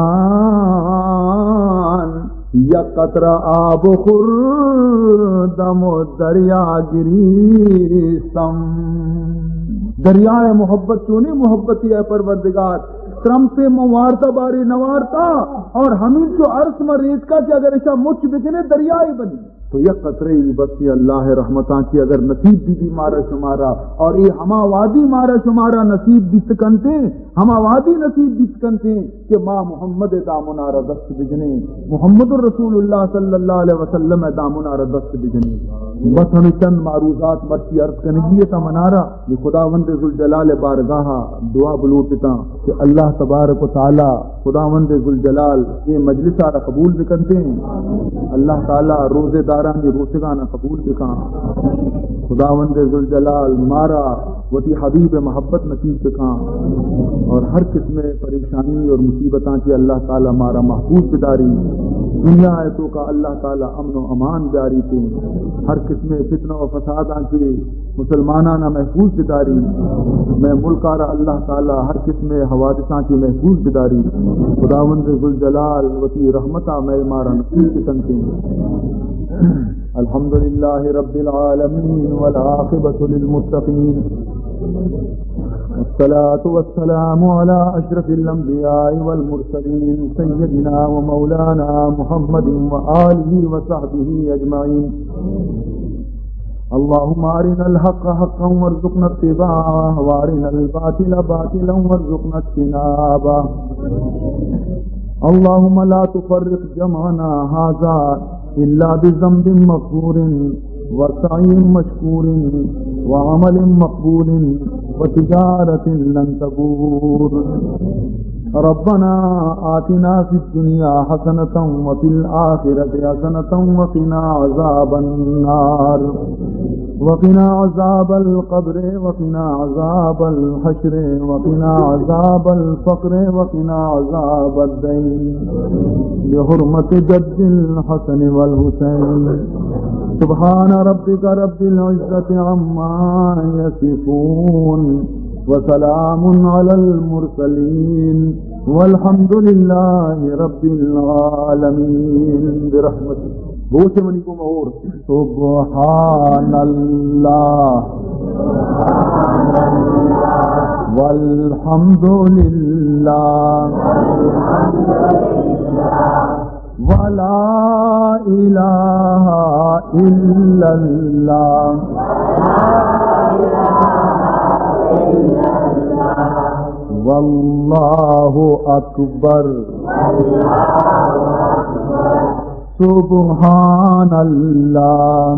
یک قطرہ آب خوردم و دریا گریستم۔ دریائے محبت چونیں محبتی اے پروردگار، ترمپے من وارتا بارے نہ وارتا، اور ہمینچو ارس من ریتکا کہ اگر اشا مچ بکنے دریائے بنی۔ تو یک قطرے ای بس اے اللہ رحمتاں چی اگر نصیب بی بی مارا شمارا، اور اے ہما وادی مارا شمارا نصیب بیت کنتے، ہما وادی نصیب بیت کنتے کہ ما محمد دامنا را دست بجنے، محمد رسول اللہ صلی اللہ علیہ وسلم دامنا را دست بجنے۔ بس ہمیں چند معروضات مرچی عرض کنگی تا منارا۔ کہ خداوند ذوالجلال بارگاہا دعا بلوٹتاں کہ اللہ تبارک و تعالی، خداوند ذوالجلال اے مجلسا را قبول بکنتے، اللہ تعالی روزے دارانی روچگانا قبول بکاں، خداوند ذوالجلال مارا وتی حبیب محبت نصیب بکاں، اور ہر قسم پریشانی اور مصیبتاں چی اللہ تعالی مارا محفوظ بداری، دنیا ء توکا اللہ تعالی امن و امان بیاری تے، ہر قسم فتنہ و فساداں چی مسلمانانا محفوظ بداری، مئے ملکا را اللہ تعالی ہر قسم حوادثاں چی محفوظ بداری۔ خداوند ذوالجلال وتی رحمتا مئے مارا نصیب بکنتے۔ الحمد لله رب العالمين والعاقبة للمتقين والصلاة والسلام على أشرف الأنبياء والمرسلين سيدنا ومولانا محمد وآله وصحبه أجمعين. اللهم أرنا الحق حقا وارزقنا اتباعه، وأرنا الباطل باطلا وارزقنا اجتنابه. اللهم لا تفرق جمعنا هذا إلا بذنب مغفور، وسعي مشكور، وعمل مقبول، وتجارة لن تبور. ربنا آتنا في الدنيا حسنة وفي الآخرة حسنة وقنا عذاب النار. وقنا عذاب القبر وقنا عذاب الحشر وقنا عذاب الفقر وقنا عذاب الدين بحرمة جد الحسن والحسين. سبحان ربك رب العزة عما يصفون وسلام على المرسلين والحمد لله رب العالمين برحمتك. بوش منی کو مہور. سبحان الله والحمد لله ولا إله إلا الله والله أكبر. سبحان الله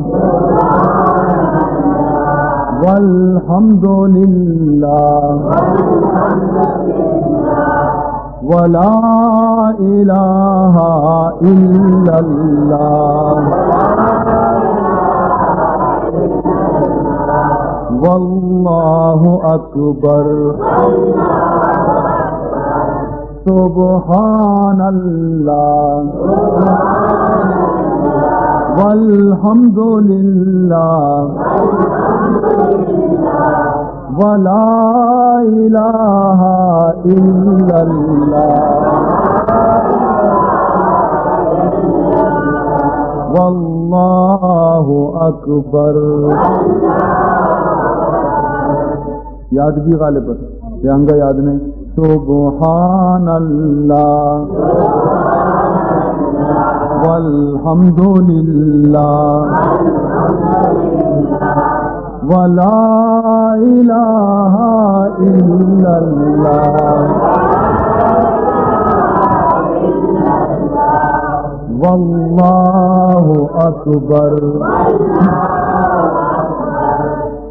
والحمد لله ولا إله إلا الله والله أكبر. سبحان الله والحمد لله ولا إله إلا الله والله أكبر. یاد بی غالب ات، یا انگا یاد نہیں. سبحان الله والحمد لله ولا إله إلا الله والله أكبر.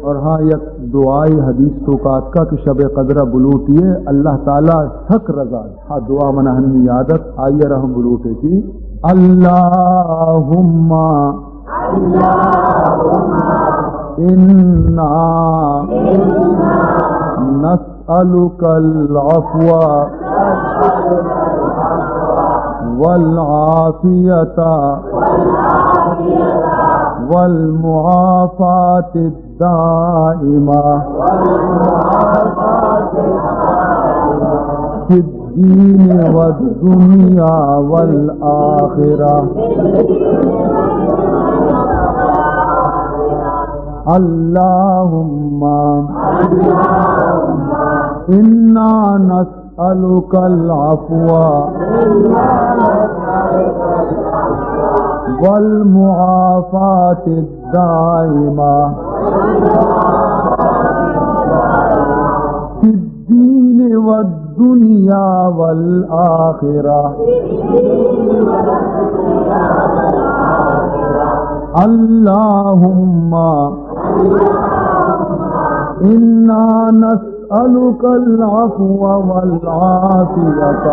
اور ہاں، یک دعائے حدیث توکا اتکا کہ شب قدر ءَ بلوٹیے، اللہ تعالی سک رضا۔ ہاں، دعا منا ہنی یاد ات، آئی ءَ را ہم بلوٹے کہ اللہم انا نسألک العفو والعافیة والمعافاة الدائمة في الدين والدنيا والآخرة. اللهم إنا نسألك العفو والمعافاة الدائمة في الدين والدنيا والآخرة. اللهم إنا نسألك العفو والعافية.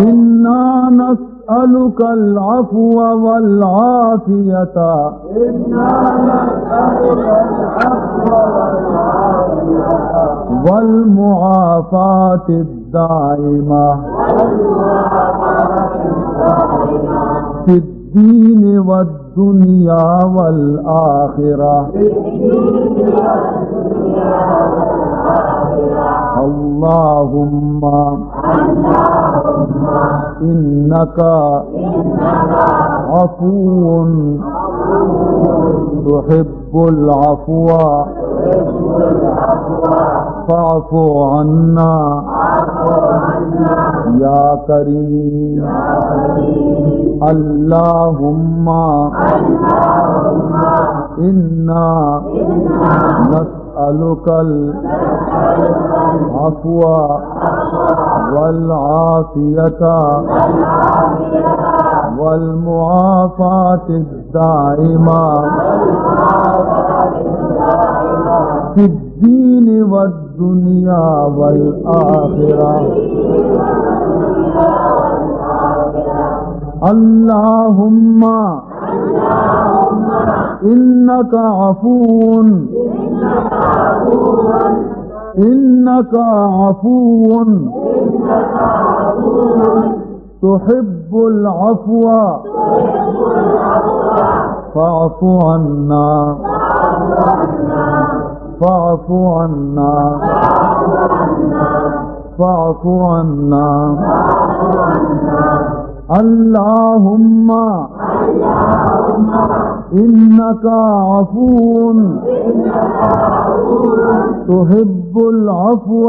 إنا نسألك العفو والعافية والمعافاة الدائمة في الدين والدنيا والآخرة. اللهم إنك عفو تحب العفو فاعف عنا يا كريم. اللهم إنا نسألك العفو والعافية والمعافاة الدائمة في الدين والدنيا والآخرة. اللهم إنك عفو، إنك عفو تحب العفو فاعف عنا، فاعف عنا، فاعف عنا. اللهم إنك عفو تحب العفو